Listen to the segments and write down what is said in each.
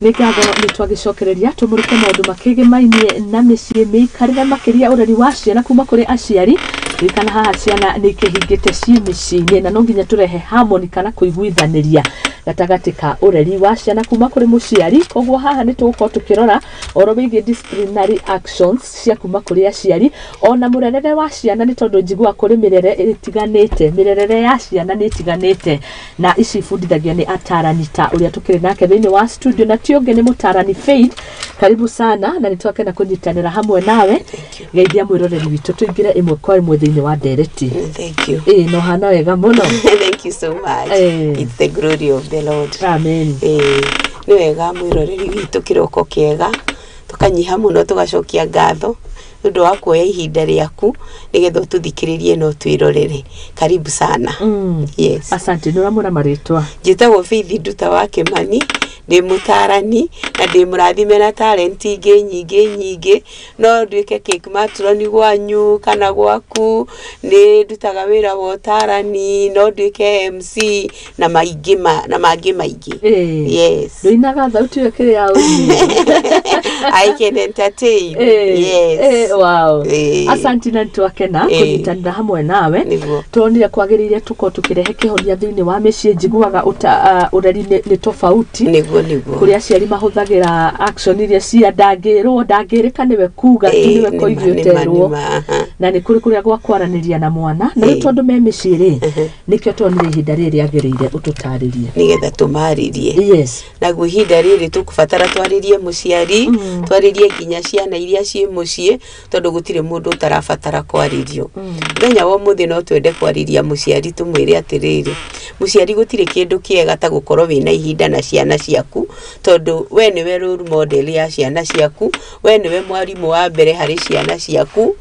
Nĩ ngatho nĩ twagĩcokereria tũmũrĩke maũndũ makĩgĩmainie na mĩciĩ mĩikarĩre makĩria ũreri wa ciana kuma kũrĩ aciari. Ririkana haha ciana nĩ ikĩhingĩte ciĩ mĩciĩ-inĩ na no nginya tũrehe harmony kana kũiguithanĩria gatagatĩ ka ũreri wa ciana kuma kũrĩ mũciari. Koguo haha nĩ tũgũkorwo tũkĩrora ũhoro wĩgiĩ disciplinary actions cia kuma kũrĩ aciari ona mũrerere wa ciana, nĩ tondũ njiguaga kũrĩ mĩrere ĩtiganĩte, mĩrerere ya ciana nĩ ĩtiganĩte, na ici ibundithagio nĩ atarani ta ũrĩa tũkĩrĩ nake thĩinĩ wa studio, na ti ũngĩ nĩ mũtarani Faith. Karibu sana na nĩ twakena kũnyitanĩra hamwe nawe. Geithia mwĩroreri witũ tũingĩre ĩmwe kwa ĩmwe thĩinĩ wa ndereti. Thank you. Ĩĩ, no hana wega mũno. Thank you so much. It's the glory of the Lord. Amen. Nĩ wega mwĩroreri witũ, kĩroko kĩega, tũkanyiha mũno tũgacokia ngatho nĩ ũndũ wa kuoya ihinda rĩaku nĩgetha ũtũthikĩrĩrie na ũtwĩrorere. Karibu sana. Yes. Asante. Nĩ ũramwĩra marĩtwa? Njĩtagwo Faith Nduta wa Kĩmani, ndĩ mũtarani na ndĩ mũrathime na talent ingĩ nyingĩ nyingĩ. No nduĩke cake matron gwanyu kana gwaku, nĩ ndutaga wĩra wa ũtarani, no nduĩke MC na maingĩ ma, na mangĩ maingĩ. Yes. Ndũinaga thauti ĩyo ĩkĩrĩ ya ũini? I can entertain. Yes. Wow. Asante na nĩtwakena kũnyitanĩra hamwe nawe. Turonire kwagĩrĩire tũkorwo tũkĩrehe kĩhonia thĩinĩ wa mĩciĩ. Njiguaga ũreri nĩ tofauti. Nĩguo nĩguo. Kũrĩ aciari mahũthagĩra action iria cia ndangĩrwo, ndangĩrĩka, nĩwe kuga tu, nĩwe koigue ũterwo, na nĩ kũrĩ kũrĩa gwa kwaranĩria na mwana. Na rĩu tondũ me mĩciĩ rĩ, nĩkĩo tuonire ihinda rĩrĩ rĩagĩrĩire ũtũtarĩrie. Nĩgetha tũmarĩrie. Naguo ihinda rĩrĩ tũkũbatara twarĩrie mũciari, twarĩrie nginya ciana iria ciĩ mũciĩ, tondũ gũtirĩ mũndũ ũtarabatara kwarĩrio. Mũthenya wa ũmũthĩ no twende kwarĩria mũciari, tũmwĩre atĩrĩrĩ, mũciari, gũtirĩ kĩndũ kĩega ta gũkorwo wĩna ihinda na ciana ciaku, tondũ we nĩwe role model ya ciana ciaku, we nĩwe mwarimũ wa mbere harĩ ciana ciaku,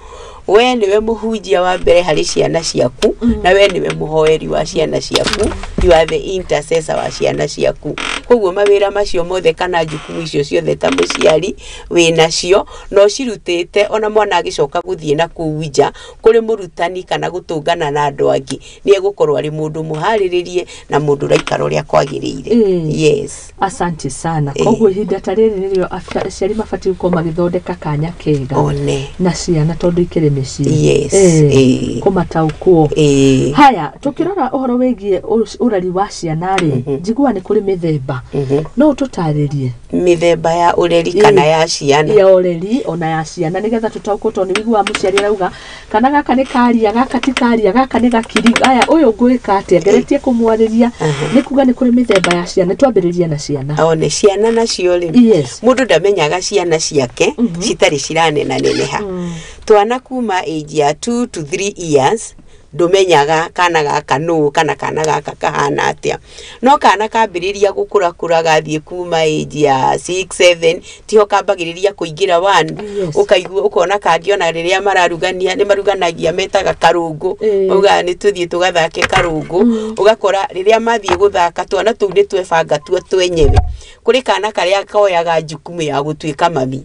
we nĩwe mũhunjia wa mbere harĩ ciana ciaku, na we nĩwe mũhoeri wa ciana ciaku. You are the intercessor wa ciana ciaku. Koguo mawĩra macio mothe kana jukumu icio ciothe ta mũciari wĩnacio na ũcirutĩte, ona mwana agĩcoka gũthiĩ na kũu nja kũrĩ mũrutani kana gũtũngana na andũ angĩ, nĩ egũkorwo arĩ mũndũ mũharĩrĩrie na mũndũ ũraikara ũrĩa kwagĩrĩire. Yes. Asante sana. Koguo ihinda ta rĩrĩ nĩrĩo aciari mabatiĩ gũkorwo magĩthondeka kanya kega one na ciana tondũ ikĩrĩ mĩciĩ. Kũmataũkwo. Haya, tũkĩrora ũhoro wĩgiĩ ũreri wa ciana rĩ, njiguaga nĩ kũrĩ mĩthemba. No ũtũtarĩrie? Mĩthemba ya ũreri kana ya ciana? Ya ũreri ona ya ciana, nĩgetha tũtaũkwo, tondũ nĩ wĩiguaga mũciari arauga kana gaka nĩ karia, gaka ti karia, gaka nĩ gakiri, aya ũyũ ngwĩka atĩa, ngeretie kũmwarĩria. Nĩ kuga nĩ kũrĩ mĩthemba ya ciana, twambĩrĩrie na ciana. One ciana nacio rĩ, mũndũ ndamenyaga ciana ciake citarĩ ciranenaneneha. Twana kuma age ya 2 to 3 years ndũmenyaga kana gaka nũ kana kana gaka kahana atĩa, no kana kambĩrĩria gũkũra kũra gathiĩ kuma age ya 6 7, tiho kambagĩrĩria kũingĩra one. Ũkaigua ũkona kangĩ ona rĩrĩa mararugania nĩ maruganagia metaga karũngũ. Maugaga nĩ tũthiĩ tũgathake karũngũ. Ũgakora rĩrĩa mathiĩ gũthaka, twana tũu nĩ twebanga tuo twenyewe. Kũrĩ kana karĩa koyaga jukumu ya gũtuĩka mami,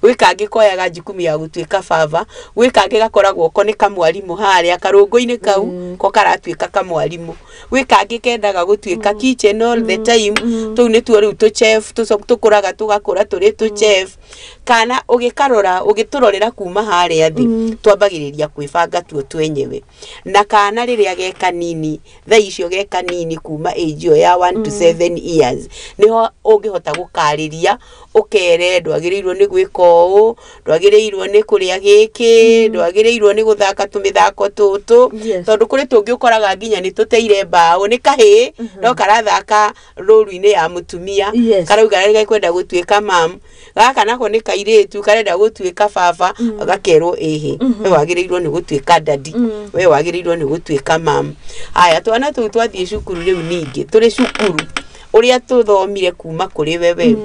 gwĩ kangĩ koyaga jukumu ya gũtuĩka baba, gwĩ kangĩ gakoragwo ko nĩ kamwarimũ harĩa karũngũ-inĩ kau, ko karatuĩka kamwarimũ, gwĩ kangĩ kendaga gũtuĩka kitchen all the time. Tũu nĩtuo rĩu tũ chef tũkũraga tũgakũra tũrĩ tũ chef. Kana ũgĩkarora ũgĩtũrorera kuma harĩa thĩ, twambagĩrĩria kwĩbanga tuo twenyewe. Na kana rĩrĩa ge kanini, thaa icio ge kanini, kuma age ĩyo ya 1 to 7 years, nĩho ũngĩhota gũkarĩria ũkere ndwagĩrĩirwo nĩ gwĩka ũũ, ndwagĩrĩirwo nĩ kũrĩa gĩkĩ, ndwagĩrĩirwo nĩ gũthaka tũmĩthako tũtũ. Tondũ kũrĩ tũngĩ ũkoraga nginya nĩ tũteire mbaũ, nĩ kahĩĩ no karathaka rũru-inĩ ya mũtumia. Karauga nĩ gekwenda gũtuĩka mam. Gaka nako nĩ kairĩtu karenda gũtuĩka baba. Gakerwo ĩhĩ, we wagĩrĩirwo nĩ gũtuĩka daddy, we wagĩrĩirwo nĩ gũtuĩka mam. Aya, twana tũu twathiĩ cukuru rĩu, ningĩ tũrĩ cukuru ũrĩa tũthomire kuma kũrĩ wewe.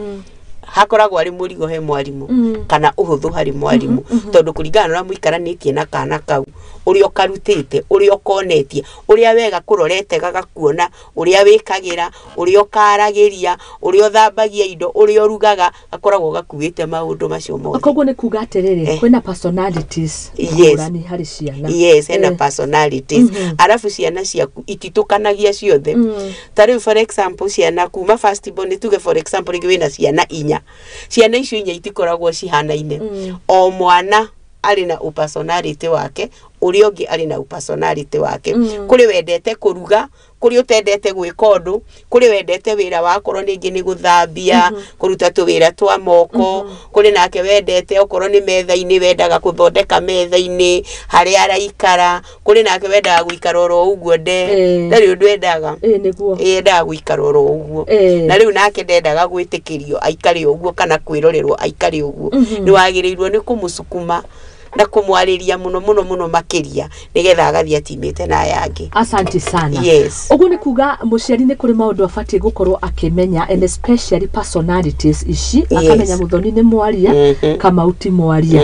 Hakoragwo arĩ mũrigo he mwarimũ kana ũhũthũ harĩ mwarimũ, tondũ kũringana na ũrĩa mũikaranĩtie na kana kau, ũrĩa ũkarutĩte, ũrĩa ũkonetie, ũrĩa wega kũrorete gagakuona, ũrĩa wĩkagĩra, ũrĩa ũkaragĩria, ũrĩa ũthambagia indo, ũrĩa ũrugaga, gakoragwo gakuĩte maũndũ macio mothe. Koguo nĩ kuga atĩrĩrĩ, kwĩna personalities ngũrani harĩ ciana. Yes, hena personalities. Arabu ciana ciaku ititũkanagia ciothe. Ta rĩu, for example, ciana kuma first born, nĩ tuge for example rĩngĩ wĩna ciana inya, ciana icio inya itikoragwo cihanaine. O mwana arĩ na personality wake, ũrĩa ũngĩ arĩ na personality wake. Kũrĩ wendete kũruga, kũrĩ ũtendete gwĩka ũndũ, kũrĩ wendete wĩra wakorwo rĩngĩ nĩ gũthambia, kũruta tũwĩra twa moko, kũrĩ nake wendete okorwo nĩ metha-inĩ, wendaga gũthondeka metha-inĩ harĩa araikara, kũrĩ nake wendaga gũikara oro ũguo nde ndarĩ ũndũ endaga. Ĩ nĩguo. Ĩ, endaga gũikara oro ũguo. Na rĩu nake ndendaga gwĩtĩkĩrio aikare ũguo kana kwĩrorerwo aikare ũguo. Nĩ wagĩrĩirwo nĩ kũmũcukuma na kũmwarĩria mũno mũno mũno makĩria, nĩgetha agathiĩ atimĩte na aya angĩ. Asante sana. Yes. Ũguo nĩ kuga mũciari nĩ kũrĩ maũndũ abatiĩ gũkorwo akĩmenya, and especially personalities ici, akamenya Mũthoni nĩ mwaria, Kamau ti mwaria,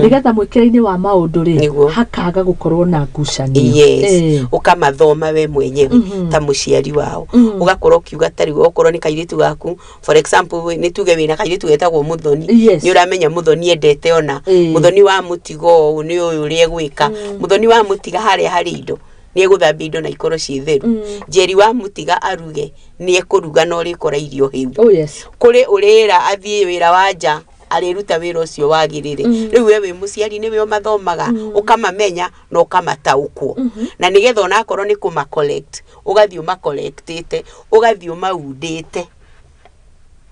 nĩgetha mwĩkĩre-inĩ wa maũndũ rĩ, hakaga gũkorwo na ngucanio. Yes, ũkamathoma we mwenyewe ta mũciari wao, ũgakorwo ũkiuga ta rĩu okorwo nĩ kairĩtu gaku, for example, nĩ tuge wĩna kairĩtu getagwo Mũthoni, nĩ ũramenya Mũthoni endete ona Mũthoni wa mũtigo ũũ nĩ ũyũ ũrĩa egwĩka, Mũthoni wa mũtiga harĩa harĩ indo nĩ egũthambia indo na ikorwo ciĩ theru, Njeri wa mũtiga aruge nĩ ekũruga na ũrĩkora irio hĩu. Kũrĩ ũrĩra athiĩ wĩra wa nja, arĩruta wĩra ũcio wagĩrĩre. Rĩu we wĩ mũciari nĩwe ũmathomaga, ũkamamenya na ũkamataũkwo, na nĩgetha onakorwo nĩ kũma collect, ũgathiĩ ũmacollectĩte, ũgathiĩ ũmaundĩte.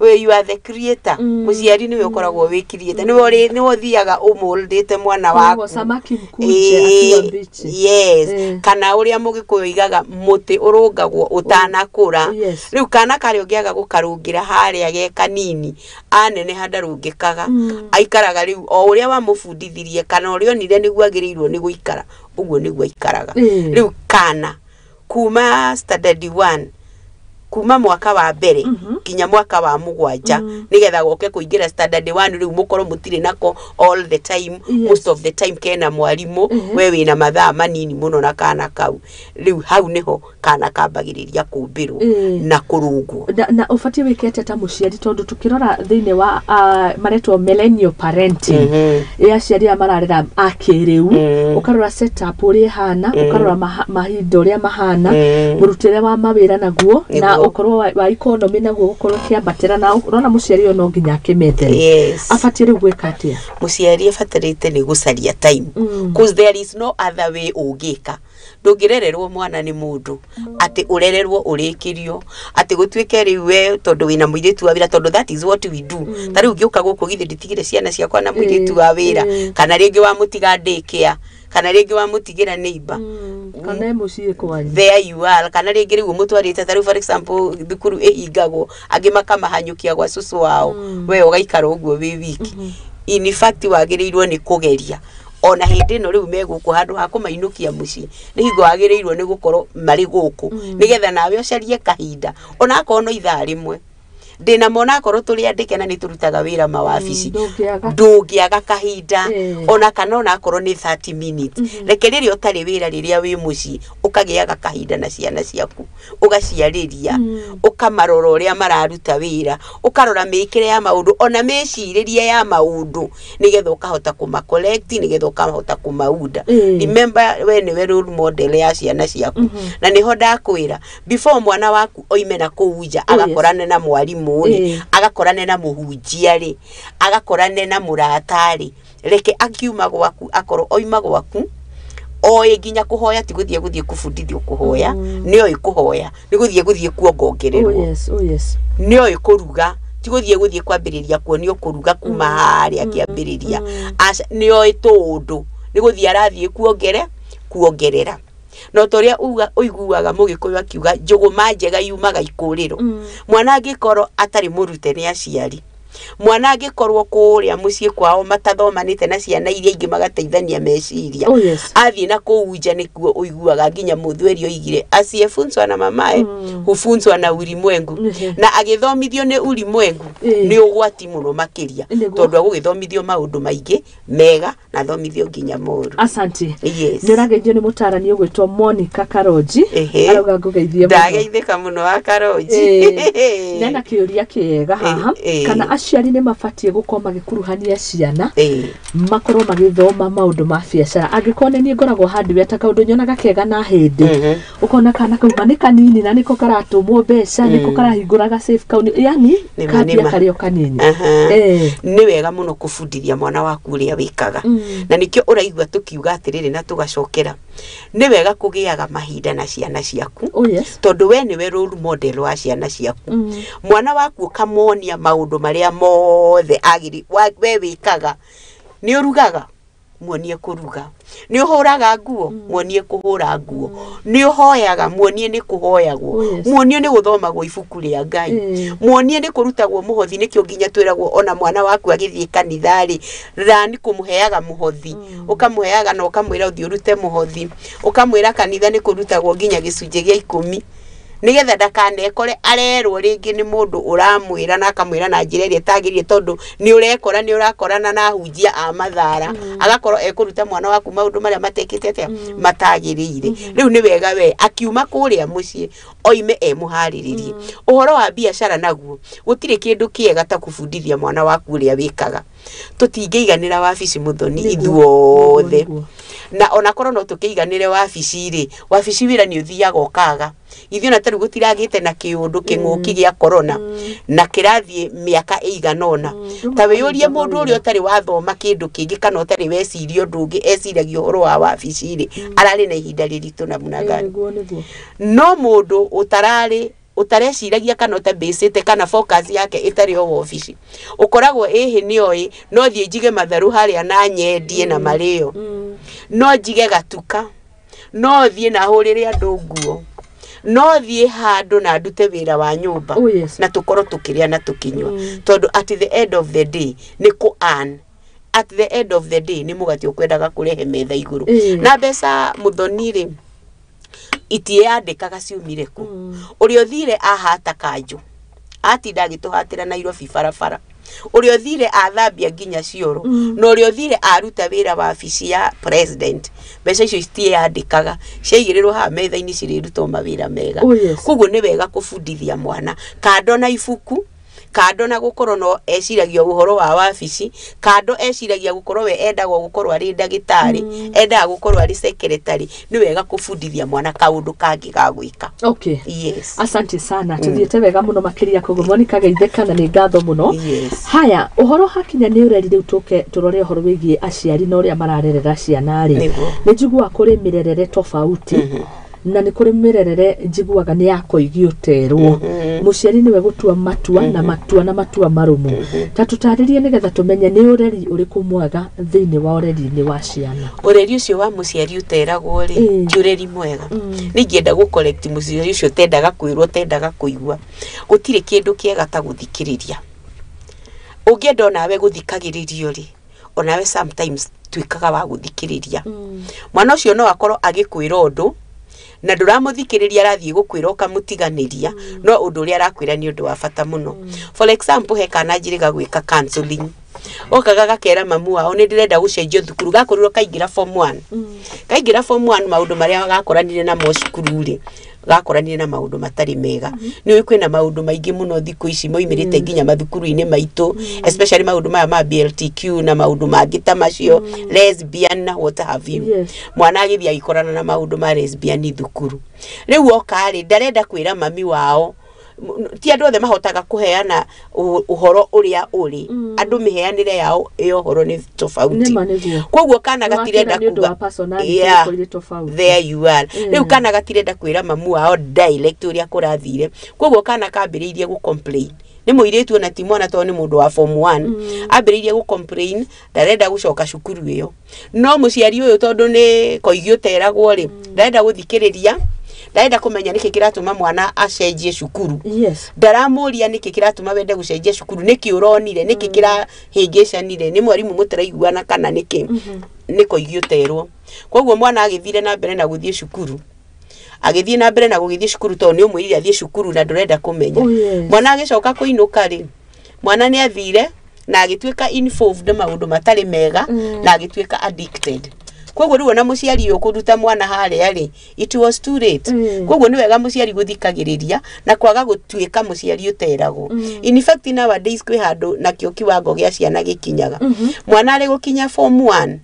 We, you are the creator. Mũciari nĩwe ũkoragwo wĩ creator, nĩwe nĩwe ũthiaga ũmũldĩte mwana Koguo waku. samaki mkunje akiwa mbichi. Yes. Kana ũrĩa mũgĩkũyũ oigaga, mũtĩ ũrũngagwo ũtanakũra. Rĩu kana karĩa ũngĩaga gũkarũngĩra harĩa ge kanini, aneneha ndarũngĩkaga. Aikaraga rĩu o ũrĩa wamũbundithirie kana ũrĩa onire nĩguo agĩrĩirwo nĩ gũikara, ũguo nĩguo aikaraga. Rĩu kana kuma standard one, kuma mwaka wa mbere nginya mwaka wa mũgwanja, nĩgetha goke kũingĩra standard one, rĩu mũkorwo mũtirĩ nako all the time. Most of the time kena mwarimũ, we wĩna mathaa manini mũno na kana kau. Rĩu hau nĩho kana kambagĩrĩria kũmbĩrwo na kũrũngwo. Na ũbatiĩ wĩke atĩa ta mũciari, tondũ tũkĩrora thĩinĩ wa maretwo millennial parenting, ĩ aciari aya mararera a kĩrĩu, ũkarora setup ũrĩa ĩhana, ũkarora mahinda ũrĩa mahana, mũrutĩre wa mawĩra naguo na ũkorwo wa economy naguo gũkorwo ũkĩambatĩra, na ũrona mũciari ũyũ no nginya akĩmethere. Abatiĩ rĩu gwĩka atĩa? Mũciari abatarĩte nĩ gũcaria time, cause there is no other way ũngĩka. Ndũngĩrererwo mwana nĩ mũndũ atĩ ũrererwo ũrĩkĩrio atĩ gũtuĩke rĩu we tondũ wĩna mũirĩtu wa wĩra, tondũ that is what we do. Ta rĩu ngĩũka gũkũ, githĩ nditigire ciana ciakwa na mũirĩtu wa wĩra, kana rĩngĩ wamũtiga daycare, kana rĩngĩ wamũtigĩra neighbor? Kana e mũciĩ kwanyu. There you are. Kana rĩngĩ rĩu ũmũtwarĩte, ta rĩu for example thukuru ĩhingagwo, angĩ makamahanyũkia gwa cũcũ wao, we ũgaikara ũguo wĩ wiki. In fact, wagĩrĩirwo nĩ kũgeria ona hĩndĩ ĩno rĩu me gũkũ, handũ ha kũmainũkia mũciĩ, nĩ hingo wagĩrĩirwo nĩ gũkorwo marĩ gũkũ, nĩgetha nawe ũcarie kahinda onakorwo no ithaa rĩmwe. Ndĩna mona akorwo tũrĩ andĩke na nĩ tũrutaga wĩra mawabici, Ndũngĩaga. Ndũngĩaga kahinda ona kana onakorwo nĩ 30 minutes. Reke rĩrĩa ũtarĩ wĩra, rĩrĩa wĩ mũciĩ, ũkagĩaga kahinda na ciana ciaku, ũgaciarĩria, ũkamarora ũrĩa mararuta wĩra, ũkarora mĩkĩre ya maũndũ ona mĩcirĩrie ya maũndũ, nĩgetha ũkahota kũma collect, nĩgetha ũkahota kũmaunda. Remember, we nĩwe role model ya ciana ciaku, na nĩho ndakwĩra before mwana waku oime na kũu nja, agakorane na mwarimũ rĩ, agakorane na mũhunjia rĩ, agakorane na mũrata rĩ, reke akiuma gwaku akorwo oima gwaku oĩ nginya kũhoya, ti gũthiĩ kũbundithio kũhoya, nĩ oĩ kũhoya, nĩ gũthiĩ kuongongererwo. Oh yes. Nĩ oĩ kũruga, ti gũthiĩ kwambĩrĩria kuonio kũruga kuma harĩa kĩambĩrĩria. Aca, nĩ oĩ tũũndũ, nĩ gũthiĩ arathiĩ kuongerera. No ta ũrĩa ũiguaga mũgĩkũyũ akiuga, njũgũma njega yumaga ikũrĩro. Mwana angĩkorwo atarĩ mũrute nĩ aciari Mwana angĩkorwo kũrĩa mũciĩ kwao matathomanĩte na ciana iria ingĩ magateithania meciria. Oh, yes. Athiĩ na kũu nja nĩkuo ũiguaga nginya mũthweri oigire asiyefunzwa na mamae hufunzwa na ulimwengu. Na agĩthomithio nĩ ulimwengu nĩ ũgwati mũno makĩria tondũ agũgĩthomithio maũndũ maingĩ mega na athomithio nginya moru. Asante. Yes. Nĩ ũrageithio nĩ mũtarani ũgwĩtwo Monica Karonji. Arauga ngũgeithie mũno. Ndageithĩka mũno wa Karonji. Nena kĩũria kĩega haha kana aciari nĩ mabatiĩ gũkorwo magĩkuruhania ciana makorwo magĩthoma maũndũ ma biacara. Angĩkorwo nĩ niĩ ngoragwo hardware ta kaũndũ nyonaga kega na hĩndĩ ũkona kana kauma nĩ kanini na nĩko karatũmwo mbeca nĩko karahingũraga safe kau, yani kambia karĩ o kanini. Nĩ wega mũno kũbundithia mwana waku ũrĩa wĩkaga na nĩkĩo ũraigua tũkiuga atĩrĩrĩ na tũgacokera nĩ wega kũgĩaga mahinda na ciana ciaku. Oh, yes. Tondũ we nĩwe role model wa ciana ciaku. Mwana waku ũkamuonia maũndũ marĩa mothe agĩrĩ we wĩkaga. Nĩ ũrugaga, muonie kũruga. Nĩ ũhũraga nguo, muonie kũhũra nguo. Nĩ ũhoyaga, muonie nĩ kũhoyagwo. Oh, yes. Muonie nĩ gũthomagwo ibuku rĩa Ngai. Muonie nĩ kũrutagwo mũhothi, nĩkĩo nginya twĩragwo ona mwana waku agĩthiĩ kanitha-rĩ, rani kũmũheaga mũhothi. Ũkamũheaga na ũkamwĩra ũthiĩ ũrute mũhothi. Ũkamwĩra kanitha nĩ kũrutagwo nginya gĩcunjĩ gĩa 10. Nĩgetha ndakanekore arerwo rĩngĩ nĩ mũndũ ũramwĩra na akamwĩra na njĩra ĩrĩa ĩtagĩrĩire tondũ nĩ ũrekora nĩ ũrakorana na ahunjia a mathara. Agakorwo ekũruta mwana waku maũndũ marĩa matekĩte atĩa matagĩrĩire. Rĩu nĩ wega we akiuma kũrĩa mũciĩ oime emũharĩrĩrie. Ũhoro wa biacara naguo gũtirĩ kĩndũ kĩega ta kũbundithia mwana waku ũrĩa wĩkaga. Tũtingĩiganĩra wabici Mũthoni ithuothe. Na onakorwo no tũkĩiganĩre wabici rĩ, wabici wĩra nĩ ũthiaga ũkaga. Ithuĩ ona tarĩu gũtiragĩte na kĩũndũ kĩng'ũki gĩa corona na kĩrathiĩ mĩaka ĩigana ũna. Ta wĩyũrie mũndũ ũrĩa ũtarĩ wathoma kĩndũ kĩngĩ kana ũtarĩ weciria ũndũ ũngĩ eciragia ũhoro wa wabici rĩ, ararĩ na ihinda rĩritũ namna gani. No mũndũ ũtararĩ ũtareciragia kana ũtabĩcĩte kana focus yake ĩtarĩ o wabici ũkoragwo ĩhĩ nĩ oĩ no thiĩ njige matharũ harĩa na nyendie na marĩo, no njige gatuka, no thiĩ na hũrĩre andũ nguo, no thiĩ handũ na ndute wĩra wa nyũmba. Oh, yes. Na tũkorwo tũkĩrĩa na tũkĩnyua tondũ at the end of the day nĩ kũ earn. At the end of the day nĩ mũgate ũkwendaga kũrehe metha igũrũ. Na mbeca Mũthoni rĩ itiandĩkaga ciumire kũ. Ũrĩa ũthire ahata kanjũ atinda agĩtũhatĩra Nairobi barabara, ũrĩa ũthire athambia nginya cioro, na ũrĩa ũthire aruta wĩra wabici ya president, mbeca icio citiandĩkaga, ciaigĩrĩrwo haha metha-inĩ cirĩrutwo mawĩra mega. Oh, yes. Koguo nĩ wega kũbundithia mwana kando na ibuku, kando na gũkorwo no eciragia ũhoro wa wabici, kando eciragia gũkorwo we endagwo gũkorwo arĩ ndagĩtarĩ, endaga gũkorwo arĩ secretary. Nĩ wega kũbundithia mwana kaũndũ kangĩ ga gwĩka. Okay. Yes. Asante sana. Tuthiĩte wega mũno makĩria koguo Monica geithĩka na nĩ ngatho mũno. Yes. Haya, ũhoro hakinya nĩ ũreri rĩu tũke tũrore ũhoro wĩgiĩ aciari na ũrĩa mararerera ciana rĩ. Nĩ njiguaga kũrĩ mĩrerere tofauti. Na nĩ kũrĩ mĩrerere njiguaga nĩ ya koigi ũterwo. Mũciari nĩwe gũtua matua na matua na matua marũmu. Ta tũtarĩrie nĩgetha tũmenye nĩ ũreri ũrĩkũ mwega thĩinĩ wa ũreri-inĩ wa ciana. Ũreri ũcio wa mũciari ũteragwo rĩ, ti ũreri mwega. Nĩ ingĩenda gũ correct mũciari ũcio ũtendaga kwĩrwo, ũtendaga kũigua. Gũtirĩ kĩndũ kĩega ta gũthikĩrĩria. Ũngĩenda onawe gũthikagĩrĩrio rĩ, onawe sometimes tuĩkaga wa gũthikĩrĩria. Mwana ũcio no akorwo agĩkwĩra ũndũ na ndũramũthikĩrĩria, arathiĩ gũkwĩra ũkamũtiganĩria, no ũndũ ũrĩa arakwĩra nĩ ũndũ wa bata mũno. For example, he kana njĩrĩga gwĩka counseling, okaga gakera mamu wao nĩ ndĩrenda gũcenjio thukuru, gakorirwo kaingĩra form 1. Kaingĩra form 1 maũndũ marĩa gakoranire namo cukuru rĩ, gakoranire na maũndũ matarĩ mega. Nĩ ũĩ kwĩna maũndũ maingĩ mũno thikũ ici moimĩrĩte nginya mathukuru-inĩ maitũ, especially maũndũ maya ma BLTQ na maũndũ mangĩ ta macio, lesbian na what have you. Yes. Mwana agĩthiĩ agĩkorana na maũndũ ma lesbian thukuru. Rĩu oka rĩ, ndarenda kwĩra mami wao. Ti andũ othe mahotaga kũheana ũhoro ũrĩa ũrĩ. Andũ mĩheanĩre yao ya ũhoro nĩ tofauti. Koguo kana gatirenda kuga there you are. Rĩu kana gatirenda kwĩra mamu wao direct ũrĩa kũrathire. Koguo kana kambĩrĩirie gũ complain. Nĩ mũirĩtu ona ti mwana tondũ nĩ mũndũ wa form 1. Ambĩrĩirie gũ complain ndarenda gũcoka cukuru ĩyo. No mũciari ũyũ tondũ nĩ koigi ũteragwo rĩ, ndarenda gũthikĩrĩria. Ndarenda kũmenya nĩkĩ kĩratũma mwana acenjie cukuru. Yes. Ndaramũria nĩkĩ kĩratũma wende gũcenjia cukuru, nĩkĩ ũronire, nĩkĩ kĩrahĩngĩcanire, nĩ mwarimũ mũtaraiguana kana nĩkĩ. Nĩ koigi ũterwo. Koguo mwana agĩthire na mbere na gũthiĩ cukuru, agĩthiĩ na mbere na gũgĩthiĩ cukuru tondũ nĩ ũmwĩrire athiĩ cukuru na ndũrenda kũmenya. Oh, yes. Mwana agĩcoka kũinũka rĩ, mwana nĩ athire na agĩtuĩka involved maũndũ matarĩ mega na agĩtuĩka addicted. Koguo rĩu ona mũciari ũyũ kũruta mwana harĩa rĩ, it was too late. Koguo nĩ wega mũciari gũthikagĩrĩria na kwaga gũtuĩka mũciari ũteragwo. In fact nowadays kwĩ handũ nakĩo kiwango gĩa ciana gĩkinyaga. Mwana arĩ gũkinya form 1,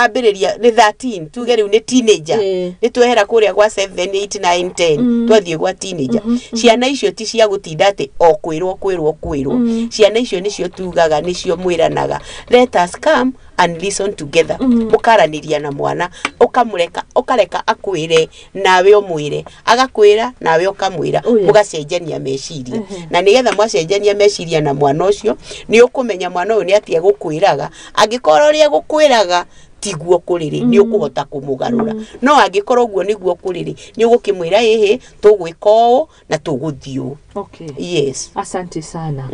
ambĩrĩria nĩ 13, tuge rĩu nĩ teenager, nĩ twehera kũrĩa gwa 7 8 9 10, twathiĩ gwa teenager. Ciana icio ti cia gũtinda atĩ o kwĩrwo kwĩrwo kwĩrwo. Ciana icio nĩcio tugaga, nĩcio mwĩranaga, let us come and listen together. Mũkaranĩria na mwana, ũkamũreka, ũkareka akwĩre nawe ũmwĩre, agakwĩra nawe ũkamwĩra. Oh, yes. Mũgacenjania meciria, na nĩgetha mwacenjania meciria na mwana ũcio, nĩ ũkũmenya mwana ũyũ nĩ atĩa egũkwĩraga. Angĩkorwo ũrĩa egũkwĩraga tiguo kũrĩ rĩ, nĩ ũkũhota kũmũgarũra. No angĩkorwo ũguo nĩguo kũrĩ rĩ, nĩ ũgũkĩmwĩra ĩhĩ, tũgwĩka ũũ na tũgũthiĩ ũũ. Okay. Yes. Asante sana.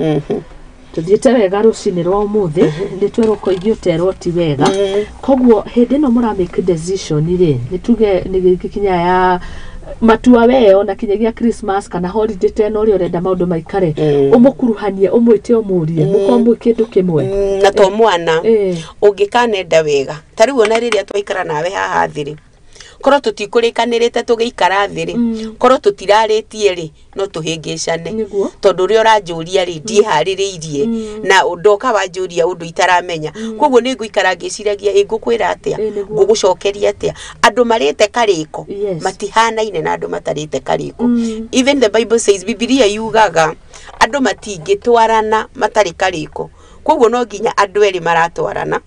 Tuthiĩte wega rũcinĩ rwa ũmũthĩ. Nĩ twerwo koigi ũterwo ti wega. Koguo hĩndĩ ĩno mũra make decision rĩ, nĩ tuge nĩ gĩkinya ya matua we ona kinyagia Christmas kana holiday ta ĩno, ũrĩa ũrenda maũndũ maikare, ũmũkuruhanie, ũmwĩte, ũmũrie, mũkorwo mwĩ kĩndũ kĩmwe. Na to mwana, ũngĩkanenda wega ta rĩu ona rĩrĩa twaikara nawe haha thĩ rĩ, korwo tũtikũrĩkanĩrĩte tũgĩikara thĩ rĩ, korwo tũtirarĩtie rĩ, no tũhĩngĩcane. Tondũ ũrĩa ũranjũria rĩ, ndiĩharĩrĩirie na ndoka wanjũria ũndũ itaramenya. Koguo nĩ ngũikara ngĩciragia, ĩ ngũkwĩra atĩa, ngũgũcokeria atĩa. Andũ marĩte karĩko matihanaine na andũ matarĩte karĩko. Even the Bible says, Bibilia yugaga andũ matingĩtwarana matarĩ karĩko. Koguo no nginya andũ erĩ maratwarana,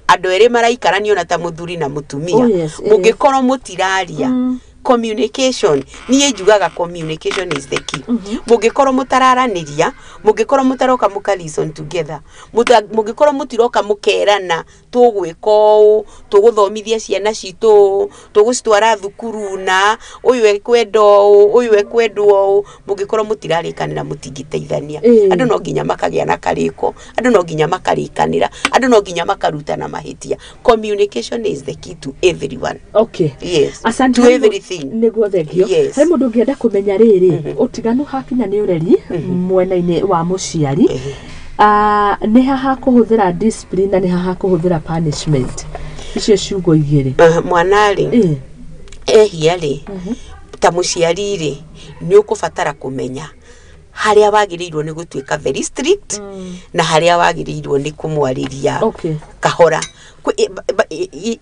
andũ erĩ maraikarania, ona ta mũthuri na mũtumia, Oh, yes. mũngĩkorwo mũtiraria, communication, niĩ njugaga communication is the key. Mũngĩkorwo mũtararanĩria, mũngĩkorwo mũtaroka mũka listen together, mũngĩkorwo mũtiroka mũkerana tũgwĩka ũũ, tũgũthomithia ciana citũ ũũ, tũgũcitwara thukuru, na ũyũ ekwenda ũũ, ũyũ ekwendwo ũũ, mũngĩkorwo mũtirarĩkanĩra, mũtingĩteithania. Andũ no nginya makagĩa na karĩko, andũ no nginya makarĩkanĩra, andũ no nginya makarutana mahĩtia. Communication is the key to everyone. Okay. Yes. Asante. To everything. Nĩguo, thengio. Yes. Harĩ mũndũ ũngĩenda kũmenya rĩrĩ, ũtiganu hakinya nĩ ũreri mwena-inĩ wa mũciari, nĩ haha kũhũthĩra discipline na nĩ haha kũhũthĩra punishment, icio ciugo igĩrĩ? Mwana rĩ, ehia rĩ, ta mũciari rĩ, nĩ ũkũbatara kũmenya harĩa wagĩrĩirwo nĩ gũtuĩka very strict na harĩa wagĩrĩirwo nĩ kũmwarĩria kahora.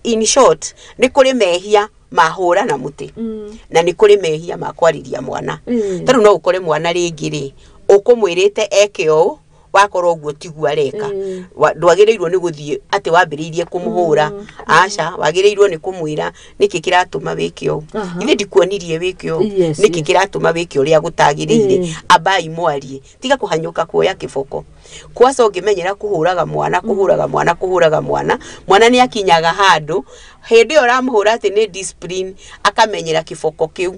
In short, nĩ kũrĩ mehia mahũra na mũtĩ na nĩ kũrĩ mehia ma kwarĩria mwana. Ta rĩu no ũkore mwana rĩngĩ rĩ, ũkũmwĩrĩte eke ũũ, wakorwo ũguo tiguo areka, ndwagĩrĩirwo nĩ gũthiĩ atĩ wambĩrĩirie kũmũhũra. Aca, wagĩrĩirwo nĩ kũmwĩra, nĩkĩ kĩratũma wĩke ũũ? Ithe ndikuonirie wĩke ũũ? Nĩkĩ kĩratũma wĩke ũrĩa gũtagĩrĩire? Ambai mwarie, tiga kũhanyũka kuoya kĩboko. Kwaca ũngĩmenyera kũhũraga mwana, kũhũraga mwana, kũhũraga mwana, mwana nĩ akinyaga handũ hĩndĩ ĩyo ũramũhũra atĩ nĩ discipline, akamenyera kĩboko kĩu.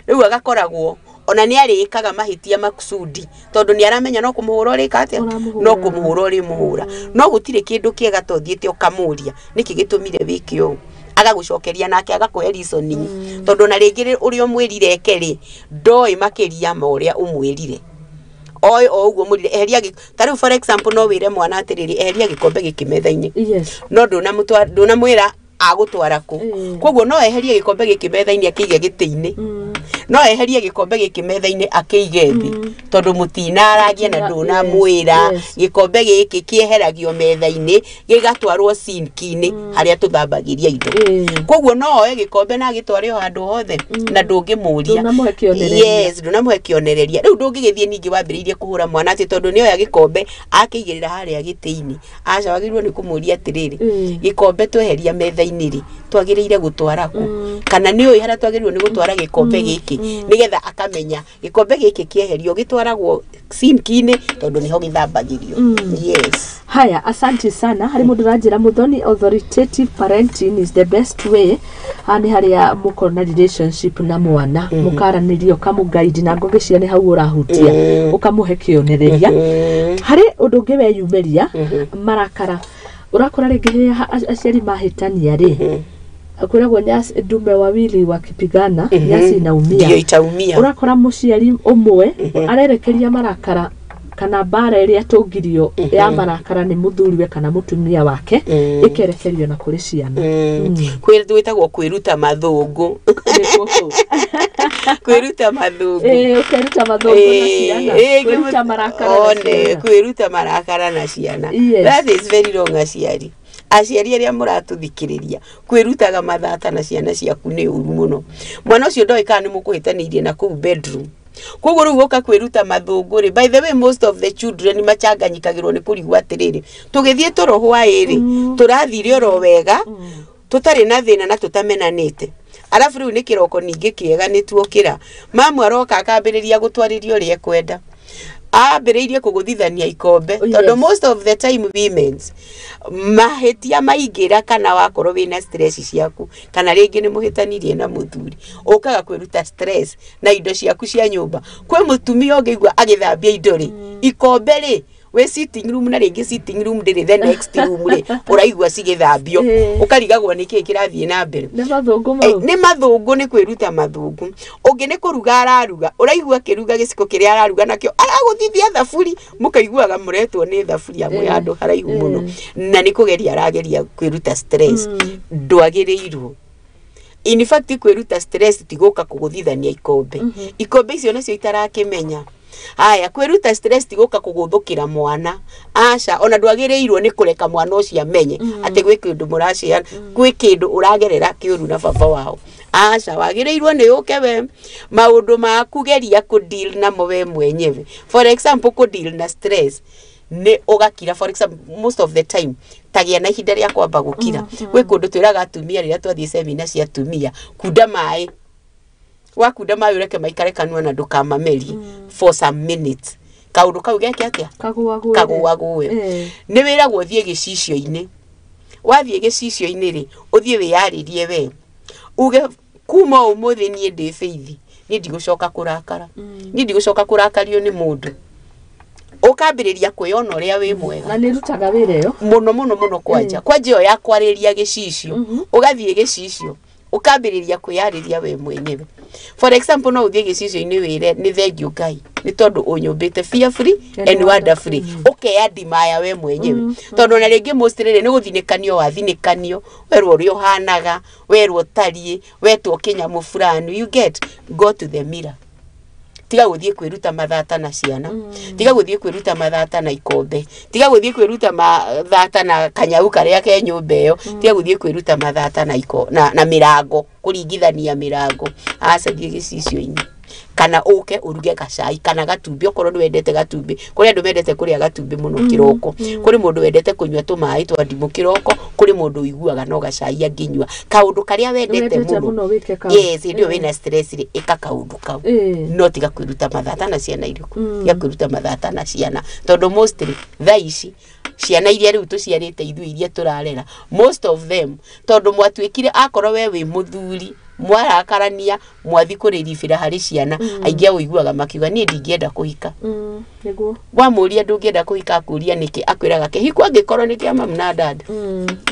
Rĩu agakoragwo ona nĩ arĩkaga mahĩtia makusudi tondũ nĩ aramenya no kũmũhũra ũrĩka atĩa? Ũramũhũra. No kũmũhũra ũrĩmũhũra. No gũtirĩ kĩndũ kĩega ta ũthiĩte ũkamũria, nĩkĩ gĩtũmire wĩke ũũ, agagũcokeria nake agakũhe reasoning, tondũ ona rĩngĩ ũrĩa ũmwĩrire eke rĩ, ndoĩ makĩria ma ũrĩa ũmwĩrire. Oĩ o ũguo mũrire, eheria ta rĩu for example, no wĩre mwana atĩrĩrĩ, eheria gĩkombe gĩkĩ metha-inĩ, no ndũnamwĩra agũtwara kũ. Koguo no eherie gĩkombe gĩkĩ metha-inĩ akĩige gĩtĩ-inĩ, no eherie gĩkombe gĩkĩ metha-inĩ akĩige thĩ, tondũ mũtinaragia na ndũnamwĩra gĩkombe gĩkĩ kĩeheragio metha-inĩ gĩgatwarwo sinki-inĩ harĩa tũthambagĩria indo. Koguo no oe gĩkombe na agĩtware o handũ hothe na ndũngĩmũria. Ndũnamũhe kĩonereria. Yes, ndũnamũhe kĩonereria. Rĩu ndũngĩgĩthiĩ ningĩ wambĩrĩirie kũhũra mwana atĩ tondũ nĩ oya gĩkombe akĩigĩrĩra harĩa gĩtĩ-inĩ. Aca, wagĩrĩirwo nĩ kũmũria atĩrĩrĩ, gĩkombe tweheria metha-inĩ rĩ, twagĩrĩire gũtwara kũ? Kana nĩ ũĩ harĩa twagĩrĩirwo nĩ gũtwara gĩkombe gĩkĩ? Nĩkĩ? Nĩgetha akamenya gĩkombe gĩkĩ kĩeherio gĩtwaragwo sinki-inĩ tondũ nĩho gĩthambagĩrio. Yes. Haya, asante sana. Harĩ mũndũ ũranjĩra, Muthoni, authoritative parenting is the best way. Haha nĩ harĩa mũkorwo na relationship na mwana, mũkaranĩria, ũkamũguide, na ngũgĩcia nĩ hau ũrahutia, ũkamũhe kĩonereria. Harĩ ũndũ ũngĩ weyumĩria, marakara. Ũrakora rĩngĩ rĩrĩa aciari mahĩtania rĩ, kwĩragwo nyasi, ndume wawili wakipigana nyasi inaumia. Ndio itaumia. Ũrakora mũciari ũmwe arerekeria marakara kana mbara ĩrĩa tũngirio ya marakara nĩ mũthuriwe kana mũtumia wake, ĩkerekerio na kũrĩ ciana. Gwĩtagwo kwĩruta mathũngũ. Nĩkuo kũu. Kwĩruta mathũngũ. Ĩĩ, ũkeruta mathũngũ na ciana, kwĩruta marakara na One ciana. Kwĩruta marakara na ciana. That is very wrong. Aciari arĩa mũratũthikĩrĩria, kwĩrutaga mathata na ciana ciaku nĩ ũru mũno. Mwana ũcio ndoĩ kana nĩ mũkũhĩtanĩirie na kũu bedroom, koguo rĩu ũka kwĩruta mathũngũ rĩ. By the way, most of the children machanganyikagĩrwo nĩ kũrigwo atĩrĩrĩ, tũgĩthiĩ toro hwaĩ-rĩ, tũrathire oro wega tũtarĩ na thĩna na tũtamenanĩte, arabu rĩu nĩ kĩroko ningĩ kĩega nĩ tuokĩra, mamu aroka akambĩrĩria gũtwarĩria ũrĩa ekwenda, ambĩrĩirie kũgũthithania ikombe. Tondũ most of the time womens mahĩtia maingĩra, kana wakorwo wĩna stress ciaku, kana rĩngĩ nĩ mũhĩtanirie na mũthuri, ũkaga kwĩruta stress na indo ciaku cia nyũmba. Kwĩ mũtumia ũngĩigua agĩthambia indo rĩ, ikombe rĩ, wĩ sitting room, na rĩngĩ sitting room ndĩrĩ the next room rĩ, ũraigua cigĩthambio, ũkarigagwo nĩ kĩĩ kĩrathiĩ na mbere. Nĩ mathũngũ mau. Nĩ mathũngũ, nĩ kwĩruta mathũngũ. Ũngĩ nĩ kũruga araruga, ũraigua akĩruga gĩciko kĩrĩa araruga nakĩo aragũthithia thaburi, mũkaiguaga mũretwo nĩ thaburia mwĩ handũ haraihu mũno, na nĩ kũgeria arageria kwĩruta stress. Ndwagĩrĩirwo. In fact, kwĩruta stress ti gũka kũgũthithania ikombe, ikombe icio nacio itarakĩmenya. Haya, kwĩruta stress ti gũka kũgũthũkĩra mwana, aca. Ona ndwagĩrĩirwo nĩ kũreka mwana ũcio amenye atĩ gwĩ kĩndũ mũraciana, gwĩ kĩndũ ũragerera kĩũru na baba wao, aca. Wagĩrĩirwo nĩ ũke we maũndũ maku, geria kũ deal namo we mwenyewe. For example, kũ deal na stress nĩ ũgakira. For example, most of the time tagĩa na ihinda rĩa kwamba gũkira. Gwĩ kũndũ twĩraga atumia rĩrĩa twathiĩ semina cia atumia, kunda maĩ, wakunda maĩ ũreke maikare kanua na ndũkamamerie for some minutes, kaũndũ kau geke atĩa? Kagũagũe. Kagũagũe. Nĩ wĩragwo ũthiĩ gĩcicio-inĩ. Wathiĩ gĩcicio-inĩ rĩ, ũthiĩ wĩyarĩrie we, uge kuma ũmũthĩ niĩ ndĩ Faith, niĩ ndigũcoka kũrakara, niĩ ndigũcoka kũrakario nĩ mũndũ. Ũkambĩrĩria kwĩyona ũrĩa wĩ mwega. Na nĩ ĩrutaga wĩra ĩyo. Mũno mũno mũno. Kwanja ĩyo ya kwarĩria gĩcicio, ũgathiĩ gĩcicio ũkambĩrĩria kwĩyarĩria we mwenyewe. For example, no ũthiĩ gĩcicio-inĩ wĩre nĩ thengiũ Ngai nĩ tondũ ũnyũmbĩte fearfully and wonderfully, ũkeyadimaya we mwenyewe, tondũ ona rĩngĩ mostly rĩ, nĩ gũthinĩkanio wathinĩkanio, werwo ũrĩa ũhanaga, werwo ũtariĩ, wetwo kĩnyamũ fulani. You get, go to the mirror. Tiga gũthiĩ kwĩruta mathata na ciana, tiga gũthiĩ kwĩruta mathata na ikombe, tiga gũthiĩ kwĩruta mathata na kanyau karĩa ke nyũmba ĩyo, tiga gũthiĩ kwĩruta mathata na iko na mĩrango, kũringithania mĩrango, aca. Thiĩ gĩcicio-inĩ kana ũke ũruge gacai kana gatumbĩ okorwo nĩ wendete gatumbĩ. Kũrĩ andũ mendete kũrĩa gatumbĩ mũno kĩroko, kũrĩ mũndũ wendete kũnyua tũmaĩ twa ndimũ kĩroko, kũrĩ mũndũ ũiguaga no gacai angĩnyua. Kaũndũ karĩa wendete wendete mũno mũno wĩke kau. Yes, hĩndĩ ĩyo wĩna stress rĩ, ĩka kaũndũ kau, no tiga kwĩruta mathata na ciana irĩkũ, tiga kwĩruta mathata na ciana, tondũ mostly thaa ici ciana iria rĩu tũciarĩte ithuĩ, iria tũrarera, most of them, tondũ mwatuĩkire, akorwo we wĩ mũthuri, mwarakarania mwathi kũrĩribĩra harĩ ciana. Aingĩ ao ũiguaga makiuga, "Niĩ ndingĩenda kũhika." Nĩguo. Wamũria, "Ndũngĩenda kũhika?" Akũria, "Nĩkĩ?" Akwĩraga, "Kĩhiko angĩkorwo nĩ kĩa mamu na dad."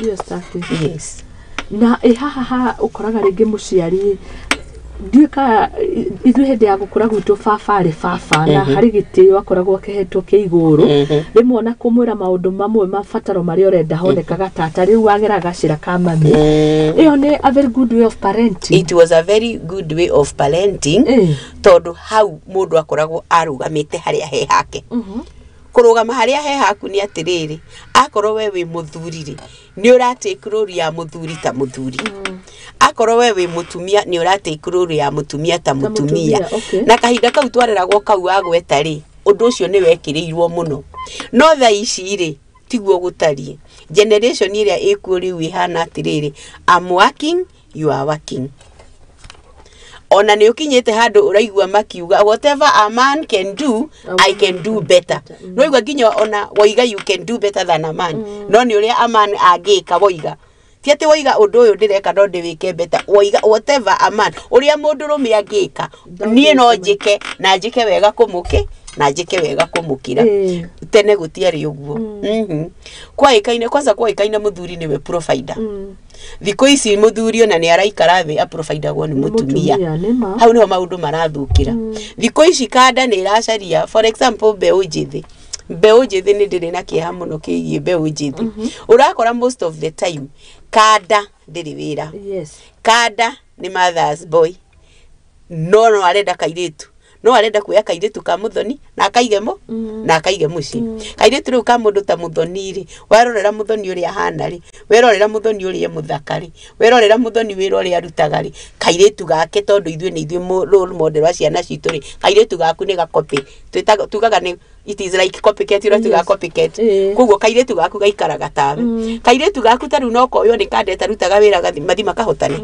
Hiyo staki. Yes. Na ĩ haha ha ũkoraga rĩngĩ mũciari, ndiũĩ kana ithuĩ hĩndĩ ya gũkũra gwitũ, baba arĩ baba na harĩ gĩtĩo akoragwo akĩhetwo kĩa igũrũ. Rĩmwe ona kũmwĩra maũndũ mamwe, mabataro marĩa ũrenda, honekaga tata rĩu wagera gacĩra ka mami. Ĩyo nĩ a very good way of parenting. It was a very good way of parenting, tondũ hau mũndũ akoragwo arũgamĩte harĩa he hake. Kũrũgama harĩa he haku nĩ atĩrĩrĩ, akorwo we wĩ mũthuri rĩ, nĩ ũratake role ya mũthuri ta mũthuri, akorwo we wĩ mũtumia, nĩ ũratake role ya mũtumia ta mũtumia. Mũtumia, okay. Na kahinda kau twareragwo kau wagweta rĩ, ũndũ ũcio nĩ wekĩrĩirwo mũno, no thaa ici rĩ, tiguo gũtariĩ. Generation ĩrĩa ĩkuo rĩu ĩhana atĩrĩrĩ, "I'm working, you are working." Ona nĩ ũkinyĩte handũ ũraigua makiuga whatever a man can do, I can do better. No igua nginya ona woiga you can do better than a man, no nĩ ũrĩa a man angĩka woiga, ti atĩ woiga ũndũ ũyũ ndĩreka no ndĩwĩke better. Woiga whatever a man, ũrĩa mũndũrũme angĩka, niĩ no njĩke na njĩke wega kũmũkĩ na njĩke wega kũmũkĩra. Tene gũtiarĩ ũguo. Kwaĩkaine kwanza, kwaĩkaine mũthuri nĩwe provider. Thikũ ici mũthuri ona nĩ araikara thĩ aprovidagwo nĩ mũtumia. Nĩma. Hau niho maũndũ marathũkĩra thikũ ici. Kanda nĩ ĩracaria, for example, mbeũ njĩthĩ. Mbeũ njĩthĩ nĩ ndĩrĩ na kĩeha mũno kĩgiĩ mbeũ njĩthĩ. Ũrakora most of the time kanda ndĩrĩ wĩra. Kanda nĩ mother's boy, no arenda kairĩtu, no arenda kuoya kairĩtu ka mũthoni na akaige mũ na akaige mũciĩ. Kairĩtu rĩu ka mũndũ ta mũthoni rĩ, werorera mũthoni ũrĩa ahana rĩ, werorera mũthoni ũrĩa e mũthaka rĩ, werorera mũthoni wĩra ũrĩa arutaga rĩ, kairĩtu gake, tondũ ithuĩ nĩ ithuĩ role model wa ciana citũ rĩ, kairĩtu gaku nĩ gakopĩ. Twĩtaga, tugaga nĩ it is like copycat, ũrĩa tugaga copycat. Koguo kairĩtu gaku gaikaraga tawe. Kairĩtu gaku ta rĩu no koywo nĩ kanda ĩtarutaga wĩra gathi mathi makahotane?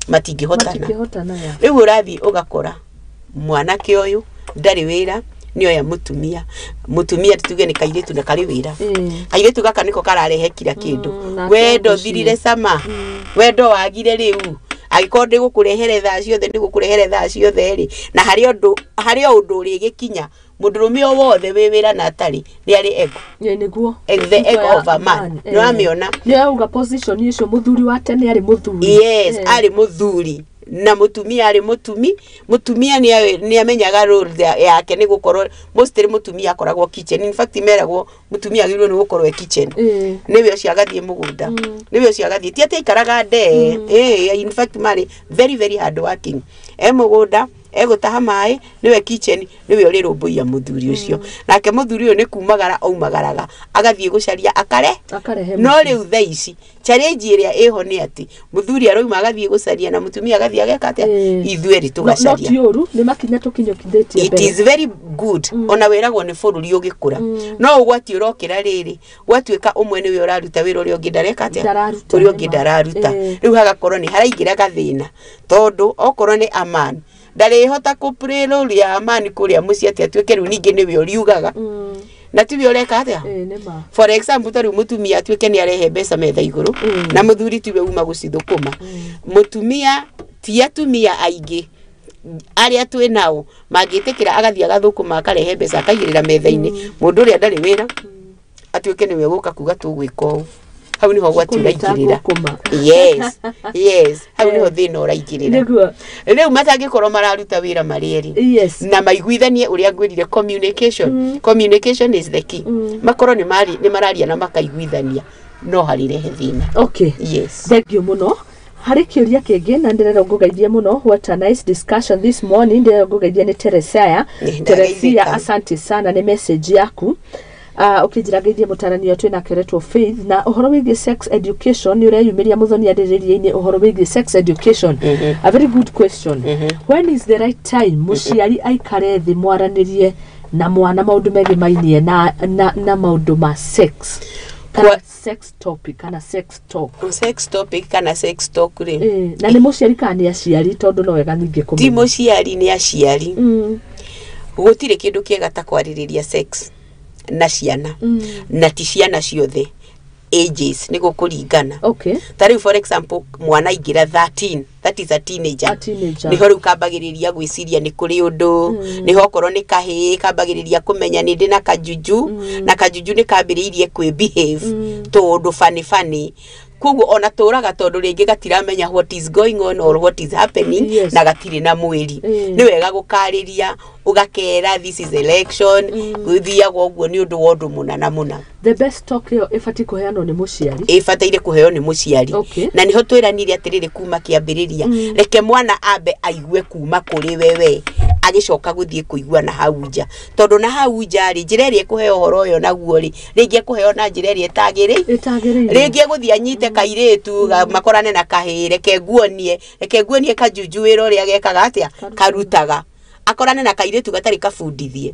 Matingĩhotana. Matingĩhotana ya. Rĩu ũrathiĩ ũgakora mwanake ũyũ ndarĩ wĩra, nĩoya mũtumia. Mũtumia tuge nĩ kairĩtu na karĩ wĩra. Kairĩtu gaka nĩko kararehe kira kĩndũ. Nake wendo mũciĩ. Thirire cama, wendo wagire. Rĩu angĩkorwo ndĩgũkũrehere thaa ciothe, ndĩgũkũrehere thaa ciothe rĩ, na harĩ ũndũ, harĩ o ũndũ ũrĩgĩkinya mũndũrũme o wothe wĩ wĩra na atarĩ nĩ arĩ ego. Ĩĩ, nĩguo. The ego of a man. Nĩwamĩona? Nĩ auga position ũcio mũthuri wa tene arĩ mũthuri. Yes, arĩ mũthuri na mũtumia arĩ mũtumi. Mũtumia nĩ amenyaga role yake, nĩ gũkorwo mostly mũtumia akoragwo kitchen. In fact, meragwo mũtumia agĩrĩirwo nĩ gũkorwo e kitchen. Nĩwe ũcio agathiĩ mũgũnda, nĩwe ũcio agathiĩ, ti atĩ aikaraga ndee. In fact, marĩ very very hard working. E mũgũnda, egũtaha maĩ, nĩwe kitchen, nĩwe ũrĩrũmbũiya mũthuri ũcio. Nake mũthuri ũyũ nĩ kumagara aumagaraga agathiĩ gũcaria akare akarehe no mũciĩ. Rĩu thaa ici challenge ĩrĩa ĩho nĩ atĩ mũthuri aroima agathiĩ gũcaria na mũtumia agathiĩ ageka atĩa? Ithuerĩ No tũgacaria. Ti ũru, nĩ makinya tũkinyũkithĩtie It mbere. is very good. Ona wĩragwo nĩ bũrũri ũgĩkũra, no ũgwati ũrokĩra rĩrĩ, gwatuĩka ũmwe nĩwe ũraruta wĩra, ũrĩa ũngĩ ndareka atĩa? Ndararuta, Ũrĩa ũngĩ nĩma. ndararuta. Rĩu hagakorwo nĩ haraingĩra gathĩna, tondũ okorwo nĩ aman ndarĩhota kũ play role ya aman kũrĩa mũciĩ, atĩ atuĩke rĩu ningĩ nĩwe ũriugaga na tiwe ũreka atĩa. Nĩma. For example, ta rĩu mũtumia atuĩke nĩ arehe mbeca metha igũrũ na mũthuri tiwe uma gũcithũkũma. Mũtumia ti atumia aingĩ arĩa twĩ nao mangĩtĩkĩra agathiĩ agathũkũma akarehe mbeca akaigĩrĩra metha-inĩ, mũndũ ũrĩa ndarĩ wĩra atuĩke nĩwe gũka kuga tũgwĩka ũũ. Hau nĩho ũgwati Kũnyita ũraingĩrĩra. ngũkũma. Yes, hau nĩho thĩna ũraingĩrĩra. Rĩu matangĩkorwo mararuta wĩra marĩ erĩ na maiguithanie ũrĩa ngwĩrire, communication, communication is the key. Makorwo nĩ mararia na makaiguithania, no harĩrehe thĩna. Yes. Thank you mũno. Harĩ kĩũria kĩngĩ na ndĩrerwo ngũgeithie mũno. What a nice discussion this morning. Ndĩrerwo ngũgeithie nĩ Teresia. Nĩ Teresia, ndageithĩka. asante sana nĩ message yaku. Ũkĩnjĩra ngeithie mũtaranio twĩ nake ũretwo Faith na ũhoro wĩgiĩ sex education. Nĩ ũreyumĩria mũthoni arĩrĩria-inĩ ũhoro wĩgiĩ sex education. A very good question. When is the right time mũciari aikare thĩ mwaranĩrie na mwana maũndũ megemainie na maũndũ ma sex kana sex topic kana sex talk? Sex topic kana sex talk rĩ, Na nĩ mũciari kana nĩ aciari? Tondũ no wega ningĩ ti kũmenya. Mũciari, nĩ aciari. Gũtirĩ kĩndũ kĩega ta kwarĩrĩria sex na ciana. Na ti ciana ciothe, ages nĩ gũkũringana. Ta rĩu, for example, mwana aingĩra 13, that is a teenager. A teenager. Nĩho rĩu kambagĩrĩria gwĩciria nĩ kũrĩ ũndũ. Nĩho okorwo nĩ kahĩĩ kambagĩrĩria kũmenya nĩ ndĩ na kajuju, na kajuju nĩ kambĩrĩirie kwĩ behave tũũndũ funny funny. Koguo ona tũraga tondũ rĩngĩ gatiramenya what is going on or what is happening na gatirĩ na mwĩri. Nĩ wega gũkarĩria, ũgakera this is election, gũthiaga ũguo nĩ ũndũ wa ũndũ mũna na mũna. The best talk ĩyo ĩbatiĩ kũheanwo nĩ mũciari? Ĩbataire kũheo nĩ mũciari. Na nĩho twĩranire atĩrĩrĩ kuma kĩambĩrĩria, reke mwana ambe aigue kuma kũrĩ wewe, agĩcoka gũthiĩ kũigua na hau nja, tondũ na hau nja rĩ, njĩra ĩrĩa ĩkũheo ũhoro ũyũ naguo rĩ, rĩngĩ ekũheo na njĩra ĩrĩa ĩtagĩrĩire. Ĩtagĩrĩire. Rĩngĩ egũthiĩ anyite kairĩtu makorane na kahĩĩ, reke nguonie kajunju wĩra ũrĩa gekaga atĩa, karutaga, akorane na kairĩtu gatarĩ kabundithie.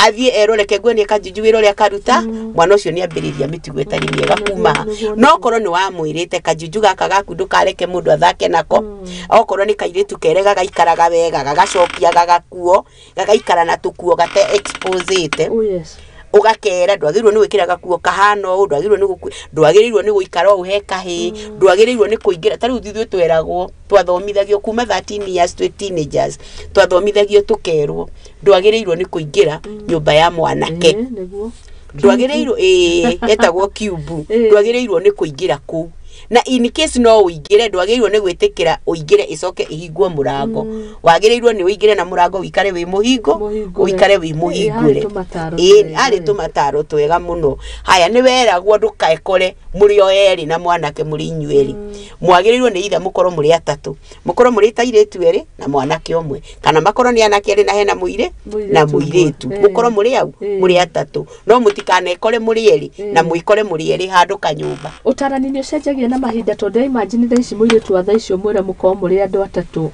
Athiĩ eroreke nguonie kanjunju wĩra ũrĩa akaruta, mwana ũcio nĩ ambĩrĩria mĩtugo ĩtarĩ mĩega kuma ha. No okorwo nĩ wamwĩrĩte kanjunju gaka gaku ndũkareke mũndũ athake nako, okorwo nĩ kairĩtu kere gagaikaraga wega, gagacokia gagakuo, gagaikara na tũkuo gate exposete. Oh yes. Ũgakera ndwagĩrĩirwo nĩ gwĩkĩra gakuo kahana ũũ, ndwagĩrĩirwo nĩ ndwagĩrĩirwo nĩ gũikara ũũ he kahĩĩ, ndwagĩrĩirwo nĩ kũingĩra. Ta rĩu ithuĩ tweragwo, twathomithagio kuma 13 years twĩ teenagers, twathomithagio tũkerwo ndwagĩrĩirwo nĩ kũingĩra nyũmba ya mwanake. Nĩguo. Ndwagĩrĩirwo, ĩĩ, etagwo cube. Ndwagĩrĩirwo nĩ kũingĩra kũu, na in case no ũingĩre, ndwagĩrĩirwo nĩ gwĩtĩkĩra ũingĩre ĩcoke ĩhingwo mũrango. Wagĩrĩirwo nĩ ũingĩre na mũrango ũikare wĩ mũhingo, Mũhingũre. ũikare wĩ Ĩĩ, mũhingũre. harĩ tũmataro Ĩĩ, twega, harĩ ĩ. tũmataro twega mũno. Haya, nĩ weragwo ndũkekore mũrĩ o erĩ na mwanake mũrĩ inyuĩ erĩ. Mwagĩrĩirwo nĩ itha mũkorwo mũrĩ atatũ, mũkorwo mũrĩ ta airĩtu erĩ na mwanake ũmwe, kana makorwo nĩ anake erĩ na hena mũirĩ na Mũirĩtu ũmwe. mũirĩtu, mũkorwo mũrĩ au mũrĩ atatũ, no mũtikanekore mũrĩ erĩ na mwĩkore mũrĩ erĩ handũ kanyũmba. Ũtarani nĩ ũcenjagia na mahinda, tondũ imagine thaa ici mũirĩtu wa thaa ici ũmwĩre mũkorwo mũrĩ andũ atatũ,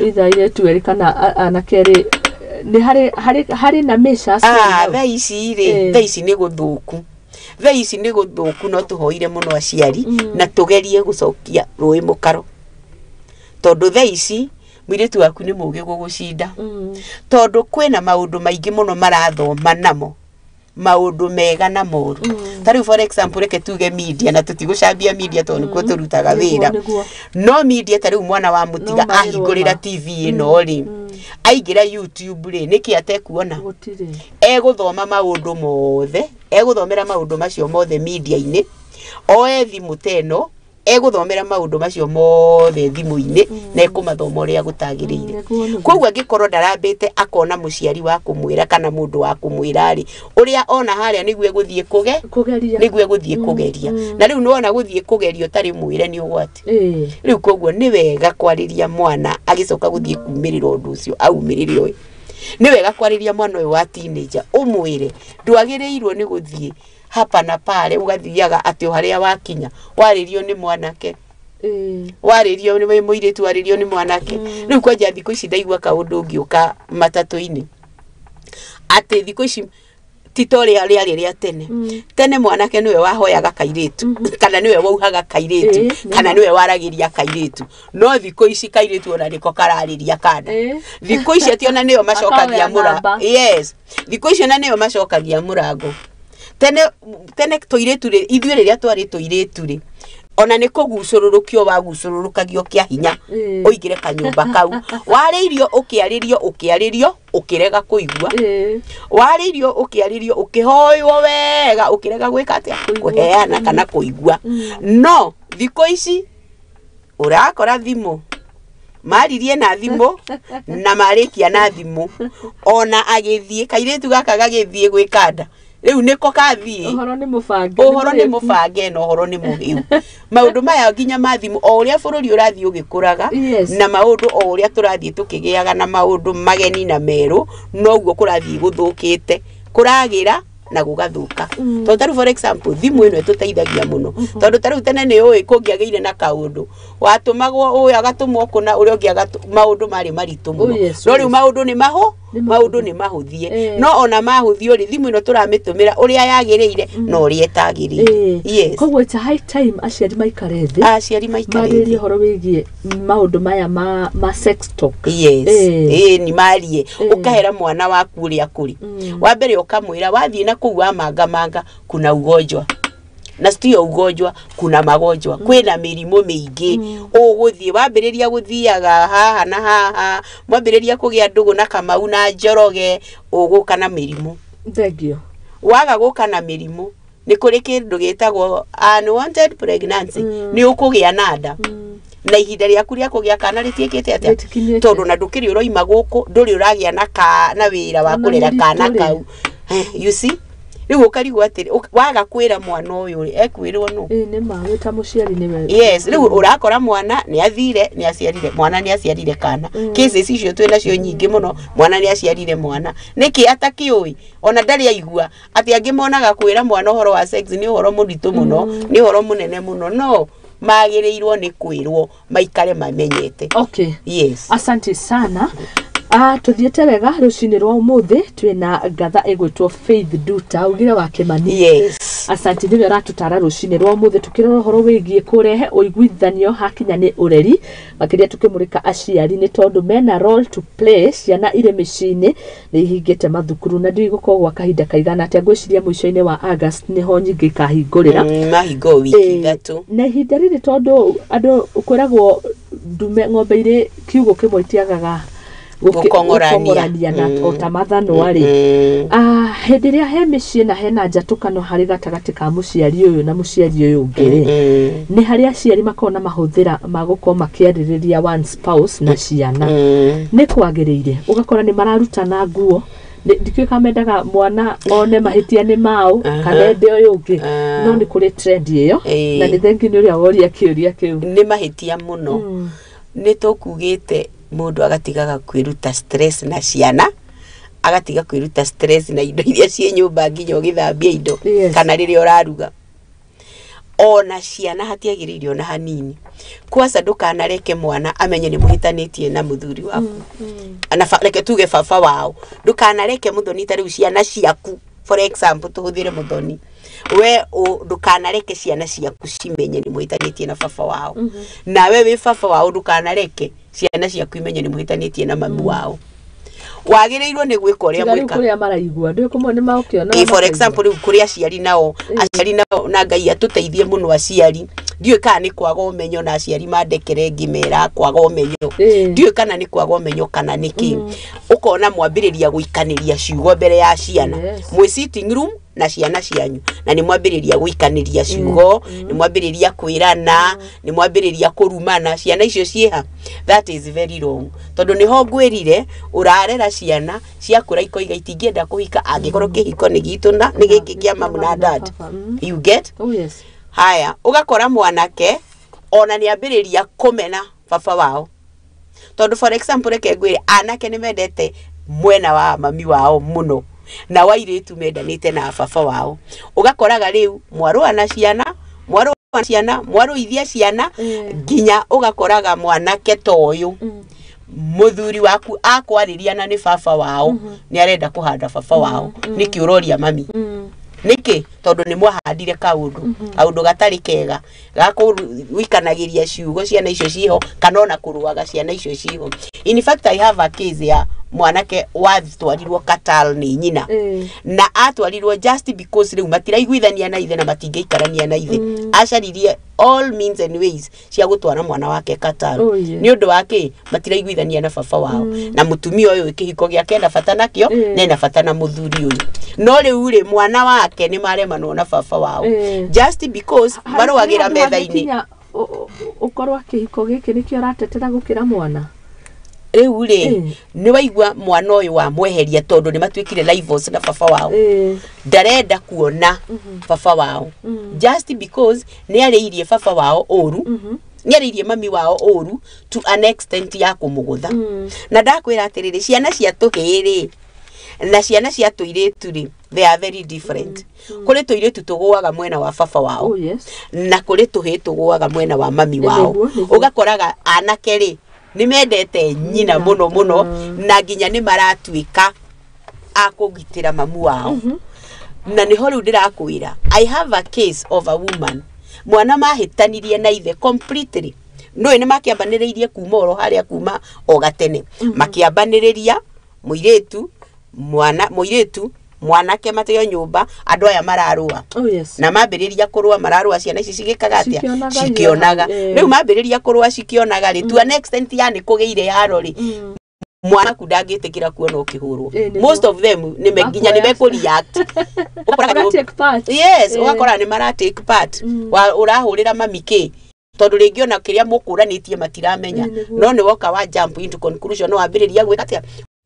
itha airĩtu erĩ kana anake erĩ, nĩ harĩ na measures hau. Thaa ici rĩ, thaa ici nĩ gũthũku, thaa ici nĩ gũthũku. No tũhoire mũno aciari na tũgerie gũcokia rũĩ mũkaro, tondũ thaa ici mũirĩtu waku nĩ mũũgĩ gũgũcinda, tondũ kwĩna maũndũ maingĩ mũno marathoma namo, maũndũ mega na moru. Ta rĩu for example, reke tuge media, na tũtigũcambia media tondũ nĩkuo tũrutaga wĩra. No media, ta rĩu mwana wa mũtiga No maĩrwo ahingũrĩra ma. TV ĩno rĩ, aingĩra YouTube rĩ, nĩkĩ atekuona? Gũtirĩ. Egũthoma maũndũ mothe, egũthomera maũndũ macio mothe media-inĩ. Oe thimũ ta ĩno, egũthomera maũndũ macio mothe thimũ-inĩ na ekũmathoma ũrĩa gũtagĩrĩire. Nĩguo, nĩguo. Koguo angĩkorwo ndarambĩte akona mũciari wa kũmwĩra kana mũndũ wa kũmwĩra rĩ, ũrĩa ona harĩa nĩguo egũthiĩ kũge Kũgeria. Nĩguo egũthiĩ kũgeria. Na rĩu nĩwona gũthiĩ kũgeria ũtarĩ mwĩre nĩ ũgwati. Rĩu koguo nĩ wega kwarĩria mwana agĩcoka gũthiĩ kumĩrĩra ũndũ ũcio aumĩrĩre ũyũ. Nĩ wega kwarĩria mwana ũyũ wa teenager, ũmwĩre ndwagĩrĩirwo nĩ gũthiĩ hapa na pale, ũgathiaga atĩ o harĩa wakinya warĩrio nĩ mwanake, warĩrio nĩ wĩ mũirĩtu, warĩrio nĩ mwanake. Rĩu kwanja thikũ ici ndaigua kaũndũ ngĩũka matatũ-inĩ, atĩ thikũ ici ti ta ũrĩa rĩarĩ rĩa tene. Tene mwanake nĩwe wahoyaga kairĩtu, kana nĩwe wauhaga kairĩtu, kana nĩwe waragĩria kairĩtu, no thikũ ici kairĩtu ona nĩko kararĩria kana. Thikũ ici atĩ ona nĩo macokagia Akaoya mũra namba. Yes, thikũ ici ona nĩo macokagia mũrango. Tene tene tũirĩtu rĩ, ithuĩ rĩrĩa twarĩ tũirĩtu rĩ, ona nĩ kũgucũrũrũkio wagucũrũrũkagio kĩa hinya ũingĩre kanyũmba kau. Warĩirio, ũkĩarĩrio, ũkĩarĩrio, ũkĩrega kũigua. Warĩirio, ũkĩarĩrio, ũkĩhoywo wega, ũkĩrega gwĩka atĩa? Kũigua. Kũheana kana kũigua. No thikũ ici ũrakora thimũ, maririe na thimũ na marĩkia na thimũ, ona agĩthiĩ kairĩtu gaka gagĩthiĩ gwĩka nda, rĩu nĩko kathiĩ. Ũhoro nĩ mũbange. Ũhoro nĩ mũrĩku. Mũbange na ũhoro nĩ mũhĩu. Maũndũ maya nginya ma thimũ, o ũrĩa bũrũri ũrathiĩ ũgĩkũraga na maũndũ o ũrĩa tũrathiĩ tũkĩgĩaga na maũndũ mageni na merũ, noguo kũrathiĩ gũthũkĩte, kũragĩra na gũgathũka. Tondũ ta rĩu for example, thimũ ĩno ĩtũteithagia mũno, tondũ ta rĩu tene nĩ ũĩ kũngĩagĩire na kaũndũ, watũmagwo ũyũ agatũmwo kũna, ũrĩa ũngĩ maũndũ marĩ maritũ mũno. No rĩu maũndũ nĩ mahũ Nĩ maũndũ nĩ mahũthie. No ona mahũthio rĩ, thimũ ĩno tũramĩtũmĩra ũrĩa yagĩrĩire na ũrĩa ĩtagĩrĩire. Yes. Koguo it's a high time aciari maikare thĩ, Aciari maikare marĩrie thĩ. ũhoro wĩgiĩ maũndũ maya ma sex talk. Yes, ĩĩ, ni marie. Ũkahera mwana waku ũrĩa kũrĩ wa mbere, ũkamwĩra wathiĩ na kũu wamangamanga, kuna ugonjwa na sio ugonjwa, kuna magonjwa, kwĩna mĩrimũ mĩingĩ ũgũthiĩ wambĩrĩria gũthiaga haha na haha, mwambĩrĩria kũgĩa ndũgũ na Kamau na Njoroge, ũgũka na mĩrimũ. Thengio. Waga gũka na mĩrimũ, nĩ kũrĩ kĩndũ gĩtagwo unwanted pregnancy. Nĩ ũkũgĩa na nda na ihinda rĩaku rĩa kũgĩa kana rĩtiĩkĩte atĩa? Rĩtikinyĩte. Tondũ na ndũkĩrĩ ũroima gũkũ, ndũrĩ ũragĩa na ka na wĩra wa Ona kũrera mũritũ kana rĩ. kau. You see, rĩu ũkarigwo atĩrĩ, waga kwĩra mwana ũyũ rĩ, ekwĩrwo nũ? Ĩĩ, nĩ ma, wĩ ta mũciari nĩwe. Yes, rĩu ũrakora mwana nĩ athire, nĩ aciarire mwana, nĩ aciarire kana. Cases icio twĩ nacio nyingĩ mũno. Mwana nĩ aciarire mwana, nĩkĩ atakĩũĩ? Ona ndarĩ aigua atĩ angĩ monaga kwĩra mwana ũhoro wa sex nĩ ũhoro mũritũ mũno, nĩ ũhoro mũnene mũno, no magĩrĩirwo nĩ kwĩrwo maikare mamenyete. Okay. Yes. Asante sana. Tuthiĩte wega rũcinĩ rwa ũmũthĩ twĩna ngatha ĩgwĩtwo Faith Nduta ugire wa Kĩmani. Yes. Asante, nĩwe ũratũtara rũcinĩ rwa ũmũthĩ tukĩrora ũhoro wĩgiĩ kũrehe ũiguithanio hakinya nĩ ũreri, makĩria tukĩmũrĩka aciari nĩ tondũ mena role to play. Ciana irĩ mĩciĩ-inĩ nĩ ihingĩte mathukuru na ndiũĩ gũkorwo gwa kahinda kaigana atĩa, ngwĩciria mũico-inĩ wa August nĩho nyingĩ ikahingũrĩra. Mahingo wiki 3. Na ihinda rĩrĩ tondũ andũ kwĩragwo ndume ng'ombe irĩ kiugũ kĩmwe itiagaga Gũkong'orania. Gũkong'orania na o ta mathanwa rĩ. Hĩndĩ ĩrĩa he mĩciĩ na hena njatũkano harĩ gatagatĩ ka mũciari ũyũ na mũciari ũyũ ũngĩ rĩ, nĩ harĩ aciari makoragwo na mahũthĩra ma gũkorwo makĩarĩrĩria one spouse na ciana. Nĩ kwagĩrĩire ũgakora nĩ mararutana nguo. Ndikĩũĩ kana mendaga mwana one mahĩtia nĩ mao kana ende ũyũ ũngĩ, no nĩ kũrĩ trend ĩyo. Na nĩ thengi nĩ ũrĩa woria kĩũria kĩu. Nĩ mahĩtia mũno. Nĩ tũkugĩte mũndũ agatigaga kwĩruta stress na ciana, agatiga kwĩruta stress na indo iria ciĩ nyũmba, nginya ũgĩthambia indo kana rĩrĩa ũraruga. Ona ciana hatiagĩrĩire ona hanini. Kwanza ndũkanareke mwana amenye nĩ mũhĩtanĩtie na mũthuri waku. Na reke tuge baba wao, ndũkanareke mũthoni ta rĩu ciana ciaku, for example tũhũthĩre mũthoni, we ndũkanareke ciana ciaku cimenye nĩ mũhĩtanĩtie na baba wao. Nawe wĩ baba wao ndũkanareke ciana ciaku imenye nĩ mũhĩtanĩtie na mami wao. Wagĩrĩirwo nĩ gwĩka ũrĩa Tiga rĩu mwĩkaga. Kũrĩa maraigua ndũĩ kũmwe nĩ maũkĩona. For example rĩu kũrĩ aciari nao, aciari nao, na Ngai atũteithie mũno, aciari ndiũĩ kana nĩ kwaga ũmenyo, na aciari mandekere ngĩmera kwaga ũmenyo. Ndiũĩ kana nĩ kwaga ũmenyo kana nĩ kĩ. Ũkona mwambĩrĩria gũikanĩria ciugo mbere ya ciana. Mwĩ sitting room na ciana cianyu na nĩ mwambĩrĩria gũikanĩria ciugo, nĩ mwambĩrĩria kwĩrana, nĩ mwambĩrĩria kũrumana, ciana icio ciĩha. That is very wrong, tondũ nĩho ngwĩrire ũrarera ciana ciakũra ikoiga itingĩenda kũhika angĩkorwo kĩhiko nĩ gitũ na nĩ gĩkĩ kĩa mamu na dad. You get? Oh yes. Haya, ũgakora mwanake ona nĩ ambĩrĩria kũmena baba wao, tondũ for example reke ngwĩre, anake nĩ mendete mwena wa mami wao mũno na wairĩtu mendanĩte na baba wao. Ũgakoraga rĩu mwarũa na ciana, mwarũa na ciana, mwarũithia ciana, nginya ũgakoraga mwanake ta ũyũ, mũthuri waku akwarĩria na nĩ baba wao, nĩ arenda kũhanda baba wao. Nĩkĩ ũroria mami? Nĩkĩ? Tondũ nĩ mwahandire kaũndũ, kaũndũ gatarĩ kega gakũikanagĩria ciugo ciana icio ciho, kana ona kũrũaga ciana icio ciho. In fact, I have a case ya mwanake watwarirwo Qatar nĩ nyina, na atwarirwo just because rĩu matiraiguithania na ithe na matingĩikarania na ithe. Acaririe all means and ways cia gũtwara mwana wake Qatar. Nĩ ũndũ wa kĩ? Matiraiguithania na baba wao, na mũtumia ũyũ kĩhiko gĩake ena bata nakĩo, na ena bata na mũthuri ũyũ, no rĩu rĩ, mwana wake nĩ maremanwo na baba wao just because marũagĩra Harĩ handũ metha-inĩ. hangĩkinya ũkorwo kĩhiko gĩkĩ nĩkĩo ũratetera gũkĩra mwana. Rĩu rĩ, nĩ waigua mwana ũyũ wamweheria tondũ nĩ matuĩkire rivals na baba wao. Ndarenda kuona baba wao just because nĩ arĩirie baba wao ũru, nĩ arĩirie mami wao ũru to an extent ya kũmũgũtha. Na ndakwĩra atĩrĩrĩ, ciana cia tũhĩĩ rĩ na ciana cia tũirĩtu rĩ, they are very different. Kũrĩ tũirĩtu tũgũaga mwena wa baba wao, na kũrĩ tũhĩĩ tũgũaga mwena wa mami wao. Nĩguo. Ũgakoraga anake rĩ, nĩ mendete nyina mũno mũno, na nginya nĩ maratuĩka a kũgitĩra mamu wao. Na nĩho rĩu ndĩrakwĩra, I have a case of a woman, mwana mahĩtanirie na ithe completely. Nũĩ nĩ makĩambanĩrĩirie kuma oro harĩa, kuma o gatene makĩambanĩrĩria mũirĩtu, mwana mũirĩtu, mwanake mateo nyũmba, andũ aya mararũa. Na mambĩrĩria kũrũa, mararũa, ciana ici cigĩkaga atĩa? Cikĩonaga. Cikĩonaga. Rĩu mambĩrĩria kũrũa cikĩonaga rĩ, to an extent yani kũgĩire haro rĩ, mwana waku ndangĩtĩkĩra kuona ũkĩhũrwo. Most of them nĩ nginya nĩ mekũreact. Ũgakoraga Mara take part. Yes, ũgakora nĩ mara take part. Ũrahũrĩra mami kĩ? Tondũ rĩngĩ ona kĩrĩa mũkũranĩtie matiramenya. No nĩ woka wa jump into conclusion, no wambĩrĩria gwĩka atĩa?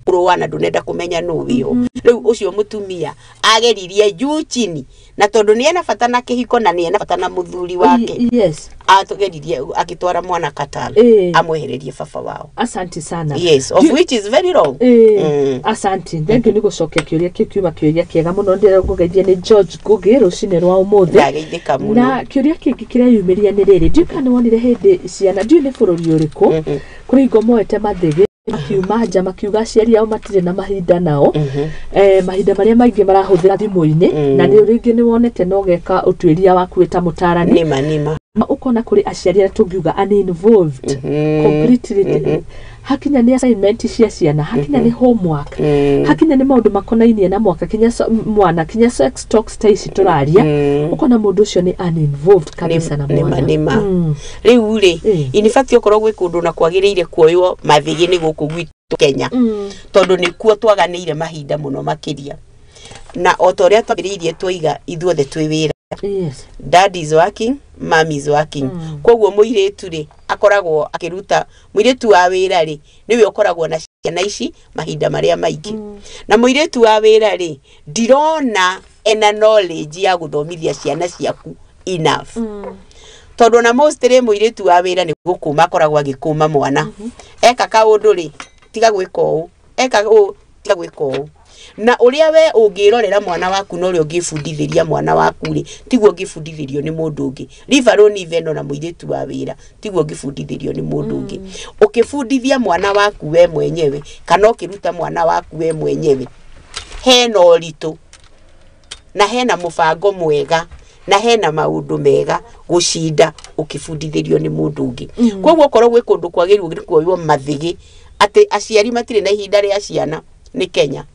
Kũrũa, na ndũnenda kũmenya nũ wĩho. Rĩu ũcio mũtumia ageririe juu chini, na tondũ nĩ ena bata na kĩhiko na nĩ ena bata na mũthuri wake, atũgeririe agĩtwara mwana Qatar amwehererie baba wao. Asante sana. Yes, of which is very wrong. Asante, thank you nĩ gũcokia kĩũria kĩu, kiuma kĩũria kĩega mũno. Ndĩrengũgeithia nĩ George Ngugi rũcinĩ rwa ũmũthĩ. Ndageithĩka mũno. Na kĩũria kĩngĩ kĩreyumĩria nĩ rĩrĩ, ndiũĩ kana nĩ wonire hĩndĩ ciana, ndiũĩ nĩ bũrũri ũrĩkũ, kũrĩ hingo moete mathĩgĩ. Makiuma nja makiuga aciari ao matirĩ na mahinda nao, mahinda marĩa maingĩ marahũthĩra thimũ-inĩ, na nĩ rĩngĩ nĩ wonete na ũgeka ũtuĩria waku wĩ ta mũtarani. Nĩma nĩma. Ũkona kũrĩ aciari arĩa tũngiuga uninvolved completely. Hakinya nĩ assignment cia ciana, hakinya nĩ homework, hakinya nĩ maũndũ makonainie na mwaka kinya mwana, kinya sex talks ta ici tũraria, ũkona mũndũ ũcio nĩ uninvolved kabisa na mwana. Nĩma. Rĩu rĩ, in fact okorwo gwĩ kũndũ na kwagĩrĩire kuoywo mathĩgĩ nĩ gũkũ gwitũ Kenya, tondũ nĩkuo twaganĩire mahinda mũno makĩria, na o ta ũrĩa twambĩrĩirie twaiga ithuothe twĩ wĩra. Dad is working, mom is working. Koguo mũirĩtu rĩ akoragwo akĩruta, mũirĩtu wa wĩra rĩ nĩwe ũkoragwo na ciana ici mahinda marĩa maingĩ, na mũirĩtu wa wĩra rĩ ndirona ena knowledge ya gũthomithia ciana ciaku enough, tondũ ona mostly mũirĩtu wa wĩra nĩ gũkũma akoragwo agĩkũma mwana, eka kaũndũ rĩ tiga gwĩka ũũ, eka ũũ tiga gwĩka ũũ. Na ũrĩa we ũngĩrorera mwana waku na ũrĩa ũngĩbundithĩria mwana waku rĩ tiguo ũngĩbundithĩrio nĩ mũndũ ũngĩ, leave alone even ona mũirĩtu wa wĩra, tiguo ũngĩbundithĩrio nĩ mũndũ ũngĩ. Ũkĩbundithia mwana waku we mwenyewe kana ũkĩruta mwana waku we mwenyewe, hena ũritũ na hena mũbango mwega na hena maũndũ mega gũcinda ũkĩbundithĩrio nĩ mũndũ ũngĩ. Koguo okorwo gwĩ kũndũ kwagĩrĩirwo nĩ kuoywo mathĩgĩ atĩ aciari matirĩ na ihinda rĩa ciana nĩ Kenya,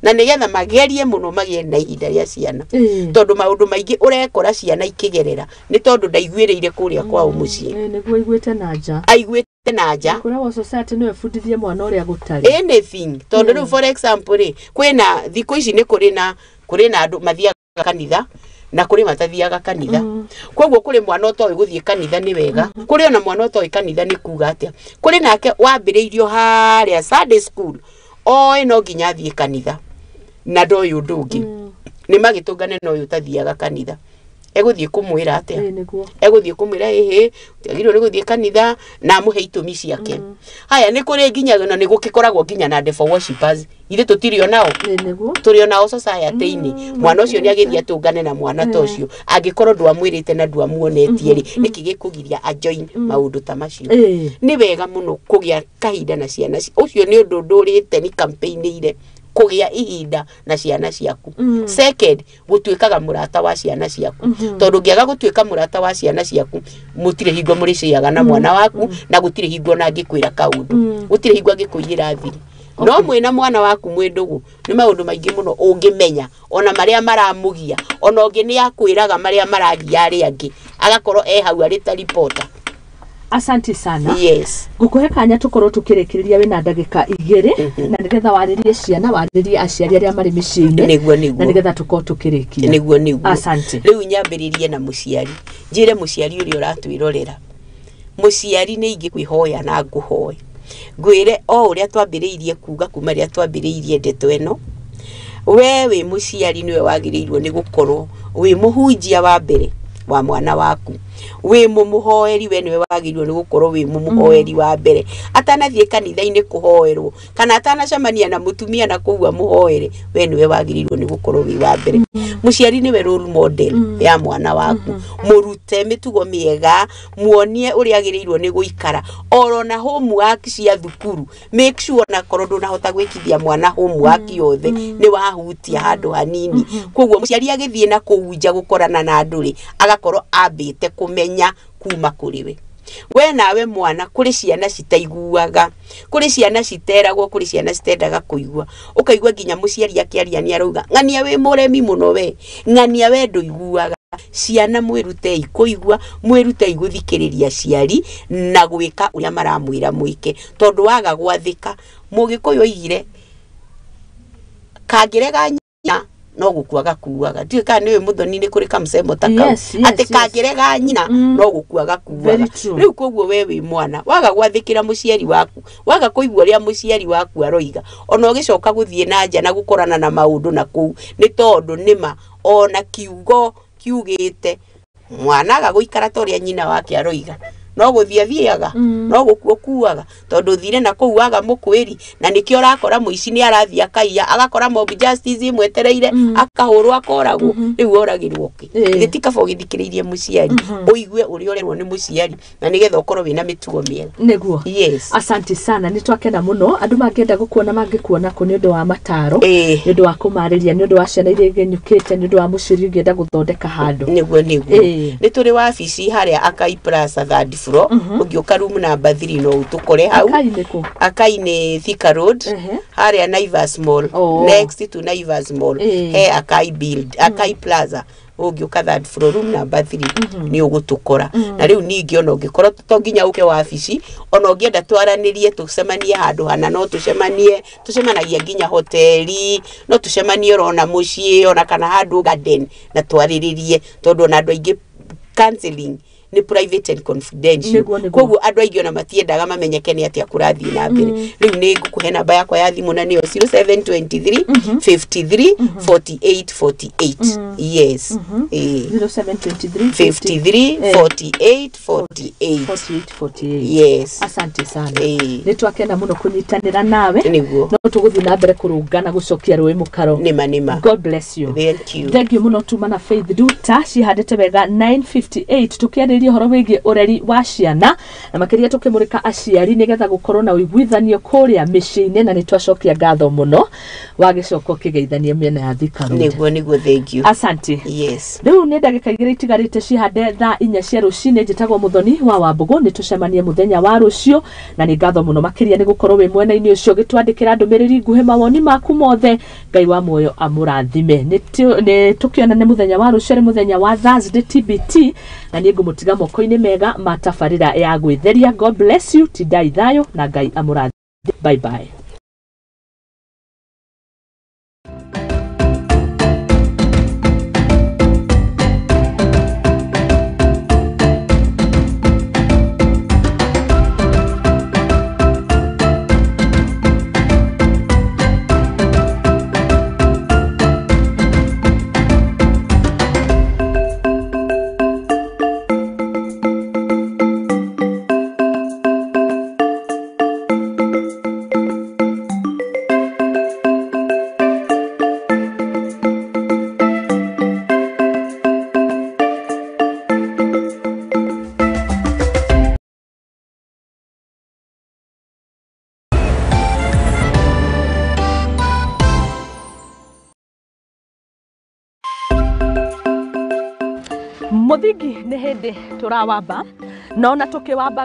na nĩgetha magerie mũno magĩe na ihinda rĩa ciana, tondũ maũndũ maingĩ ũrekora ciana ikĩgerera nĩ tondũ ndaiguĩrĩire kũrĩa kwao mũciĩ. Nĩguo aiguĩte na nja. Aiguĩte na nja. Kũrĩa society nĩwe bundithie mwana ũrĩa gũtarĩ anything, tondũ rĩu for example rĩ kwĩna thikũ ici nĩ kũrĩ na andũ mathiaga kanitha na kũrĩ matathiaga kanitha. Koguo kũrĩ mwana ũtoĩ gũthiĩ kanitha nĩ wega, kũrĩ ona mwana ũtoĩ kanitha nĩ kuga atĩa, kũrĩ nake wambĩrĩirio harĩa Sunday school oĩ no nginya athiĩ kanitha na ndoĩ ũndũ ũngĩ, nĩ magĩtũngane na ũyũ ũtathiaga kanitha, egũthiĩ kũmwĩra atĩa? Egũthiĩ kũmwĩra ĩhĩ agĩrĩirwo nĩ gũthiĩ kanitha na amũhe itũmi ciake. Haya nĩ kũrĩ nginya na nĩ gũgĩkoragwo nginya na devil worshippers, ithuĩ tũtirĩ onao, tũrĩ onao society-inĩ. Mwana ũcio nĩ agĩthiĩ atũngane na mwana ta ũcio, angĩkorwo ndwamwĩrĩte na ndwamuonetie rĩ nĩkĩ gĩkũgiria ajoin maũndũ ta macio? Nĩ wega mũno kũgĩa kahinda na ciana. Ũcio nĩ ũndũ ndũrĩte ni campaign-ire kũgĩa ihinda na ciana ciaku. Second, gũtuĩkaga mũrata wa ciana ciaku, tondũ ũngĩaga gũtuĩka mũrata wa ciana ciaku mũtirĩ hingo mũrĩciaga na mwana waku, na gũtirĩ hingo ona angĩkwĩra kaũndũ, gũtirĩ hingo angĩkũiyĩra thiri. No mwĩna mwana waku mwĩ ndũgũ nĩ maũndũ maingĩ mũno ũngĩmenya, ona marĩa maramũgia, ona ũngĩ nĩ akwĩraga marĩa maragia arĩa angĩ, agakorwo e hau arĩ ta reporter. Asante sana. Yes. Ngukuhe kanya tukorwo tukirikiria wina ndagika igiri, na nigetha waririe ciana, waririe aciari aria mari miciini. Niguo niguo. Na nigetha tukorwo tukirikia. Niguo niguo. Asante. Riu nyambiririe na muciari. Njire muciari uria uratwirorera. Muciari ni ingikwihoya na nguhoe. Ngwire o uria twambiriirie kuga kuma ria twambiriirie ndeto eno. We wi muciari niwe wagiriirwo ni gukorwo wi muhunjia wa mbere wa mwana waku, wi mumuhoeri, we niwe wagiriirwo ni gukorwo wi mumuhoeri wa mbere atanathie kanitha-ini kuhoerwo kana atanacemania na mutumia na kũu amuhoere, we niwe wagiriirwo ni gukorwo wi wa mbere. Muciari niwe role model ya mwana waku, murute mitugo miega, muonie uria agiriirwo ni guikara, oro na homework cia thukuru, make sure na korwo ndunahota gwikithia mwana homework yothe ni wahutia handu hanini. Koguo muciari agithie na kũu nja gukorana na andu ri agakorwo ambite kumenya kuma kuri we. We nawe mwana, kuri ciana citaiguaga, kuri ciana citeragwo, kuri ciana citendaga kuigua, ukaigua nginya muciari akiaria ni arauga ng'ania wi muremi muno we, ng'ania we nduiguaga. Ciana mwirutei kuigua, mwirutei guthikiriria aciari na gwika uria maramwira mwike, tondu waga gwathika Mugikuyu oigire kangirega nyina no gukua gakuaga. Ndiũĩ kana nĩũĩ Muthoni nĩ kũrĩ kamũcemo ta kau, atĩ kangĩrega nyina no gukua gakuaga. Rĩu koguo we wĩ mwana waga gwathĩkĩra mũciari waku, waga kũigua ũrĩa mũciari waku aroiga, ona ũgĩcoka gũthiĩ na nja na gũkorana na maũndũ na kũu, nĩ tondũ nĩma ona kiugo kiugĩte mwana aga gũikara ta ũrĩa nyina wake aroiga No gũthiĩ athiaga, no gũkua ũkuaga, tondũ ũthire na kũu waga mũkwĩri, na nĩkĩo ũrakora mũici nĩ arathiĩ akaiya, agakora mob justice ĩmwetereire, akahũrwo akoragwo. Rĩu oragĩrwo kĩ? Githĩ ti kaba ũgĩthikĩrĩirie mũciari, ũigue ũrĩa ũrerwo nĩ mũciari, na nĩgetha ũkorwo wĩna mĩtugo mĩega. Nĩguo. Yes. Asante sana, nĩ twakena mũno. Andũ mangĩenda gũkuona mangĩkuona kũ nĩ ũndũ wa mataro, nĩ ũndũ wa kũmarĩria, nĩ ũndũ wa ciana iria igenyũkĩte, nĩ ũndũ wa mũciari ũngĩenda gũthondeka handũ? Nĩguo, nĩguo. Nĩ tũrĩ wabici harĩa Akai Plaza third floor. Ũngĩũka room number 3 no ũtũkore hau. Akai nĩ kũ? Akai nĩ Thika Road, harĩa Naivas Mall, next to Naivas Mall, he Akai build, Akai Plaza. Ũngĩũka third floor room number 3 nĩ ũgũtũkora. Na rĩu ningĩ ona ũngĩkorwo, to nginya ũke wabici, ona ũngĩenda twaranĩrie, tũcemanie handũ hana, no tũcemanie. Tũcemanagia nginya hoteli, no tũcemanie orona mũciĩ, ona kana handũ garden, na twarĩrĩrie, tondũ ona andũ aingĩ counseling nĩ private and confidential. Nĩguo, nĩguo. Koguo andũ aingĩ ona matiendaga mamenyeke nĩ atĩa kũrathiĩ na mbere. Rĩu nĩ ngũkũhe namba yakwa ya thimũ, na nĩyo 0723 53 48 48. Yes. 0723 53 48 48. 48 48. Yes. Asante sana. Nĩ twakena mũno kũnyitanĩra nawe. Nĩguo. No tũgũthiĩ na mbere kũrũngana gũcokia rũĩ mũkaro. Nĩma, nĩma. God bless you. Thank you. Thank you mũno. Tuma na Faith Nduta cihandĩte wega 9:58, tũkĩarĩria ũhoro wĩgiĩ ũreri wa ciana, na makĩria tũkĩmũrĩka aciari nĩgetha gũkorwo na ũiguithanio kũrĩa mĩciĩ-inĩ, na nĩ twacokia ngatho mũno wagĩcoka ũkĩgeithania mĩena ya Thika Road. Nĩguo, nĩguo, thank you. Asante. Yes. Rĩu nĩ ndagĩka 2 itigarĩte cihande thaa 4 cia rũcinĩ. Njĩtagwo Mũthoni wa Wambũgũ. Nĩ tũcemanie mũthenya wa rũciũ, na nĩ ngatho mũno makĩria nĩ gũkorwo wĩ mwena-inĩ ũcio ũgĩtwandĩkĩra ndũmĩrĩri nguhĩ, mawoni maku mothe. Ngai wa muoyo amũrathime. Nĩ tũkĩonane mũthenya wa rũciũ, arĩ mũthenya wa Thursday, TBT, na niĩ ngũmũtiga moko-inĩ mega ma tabarĩra ya gwĩtheria. God bless you. Tindai thayũ na Ngai amũrathime. Bye bye. Mũthingi nĩ hĩndĩ tũrawamba, no ona tũkĩwamba.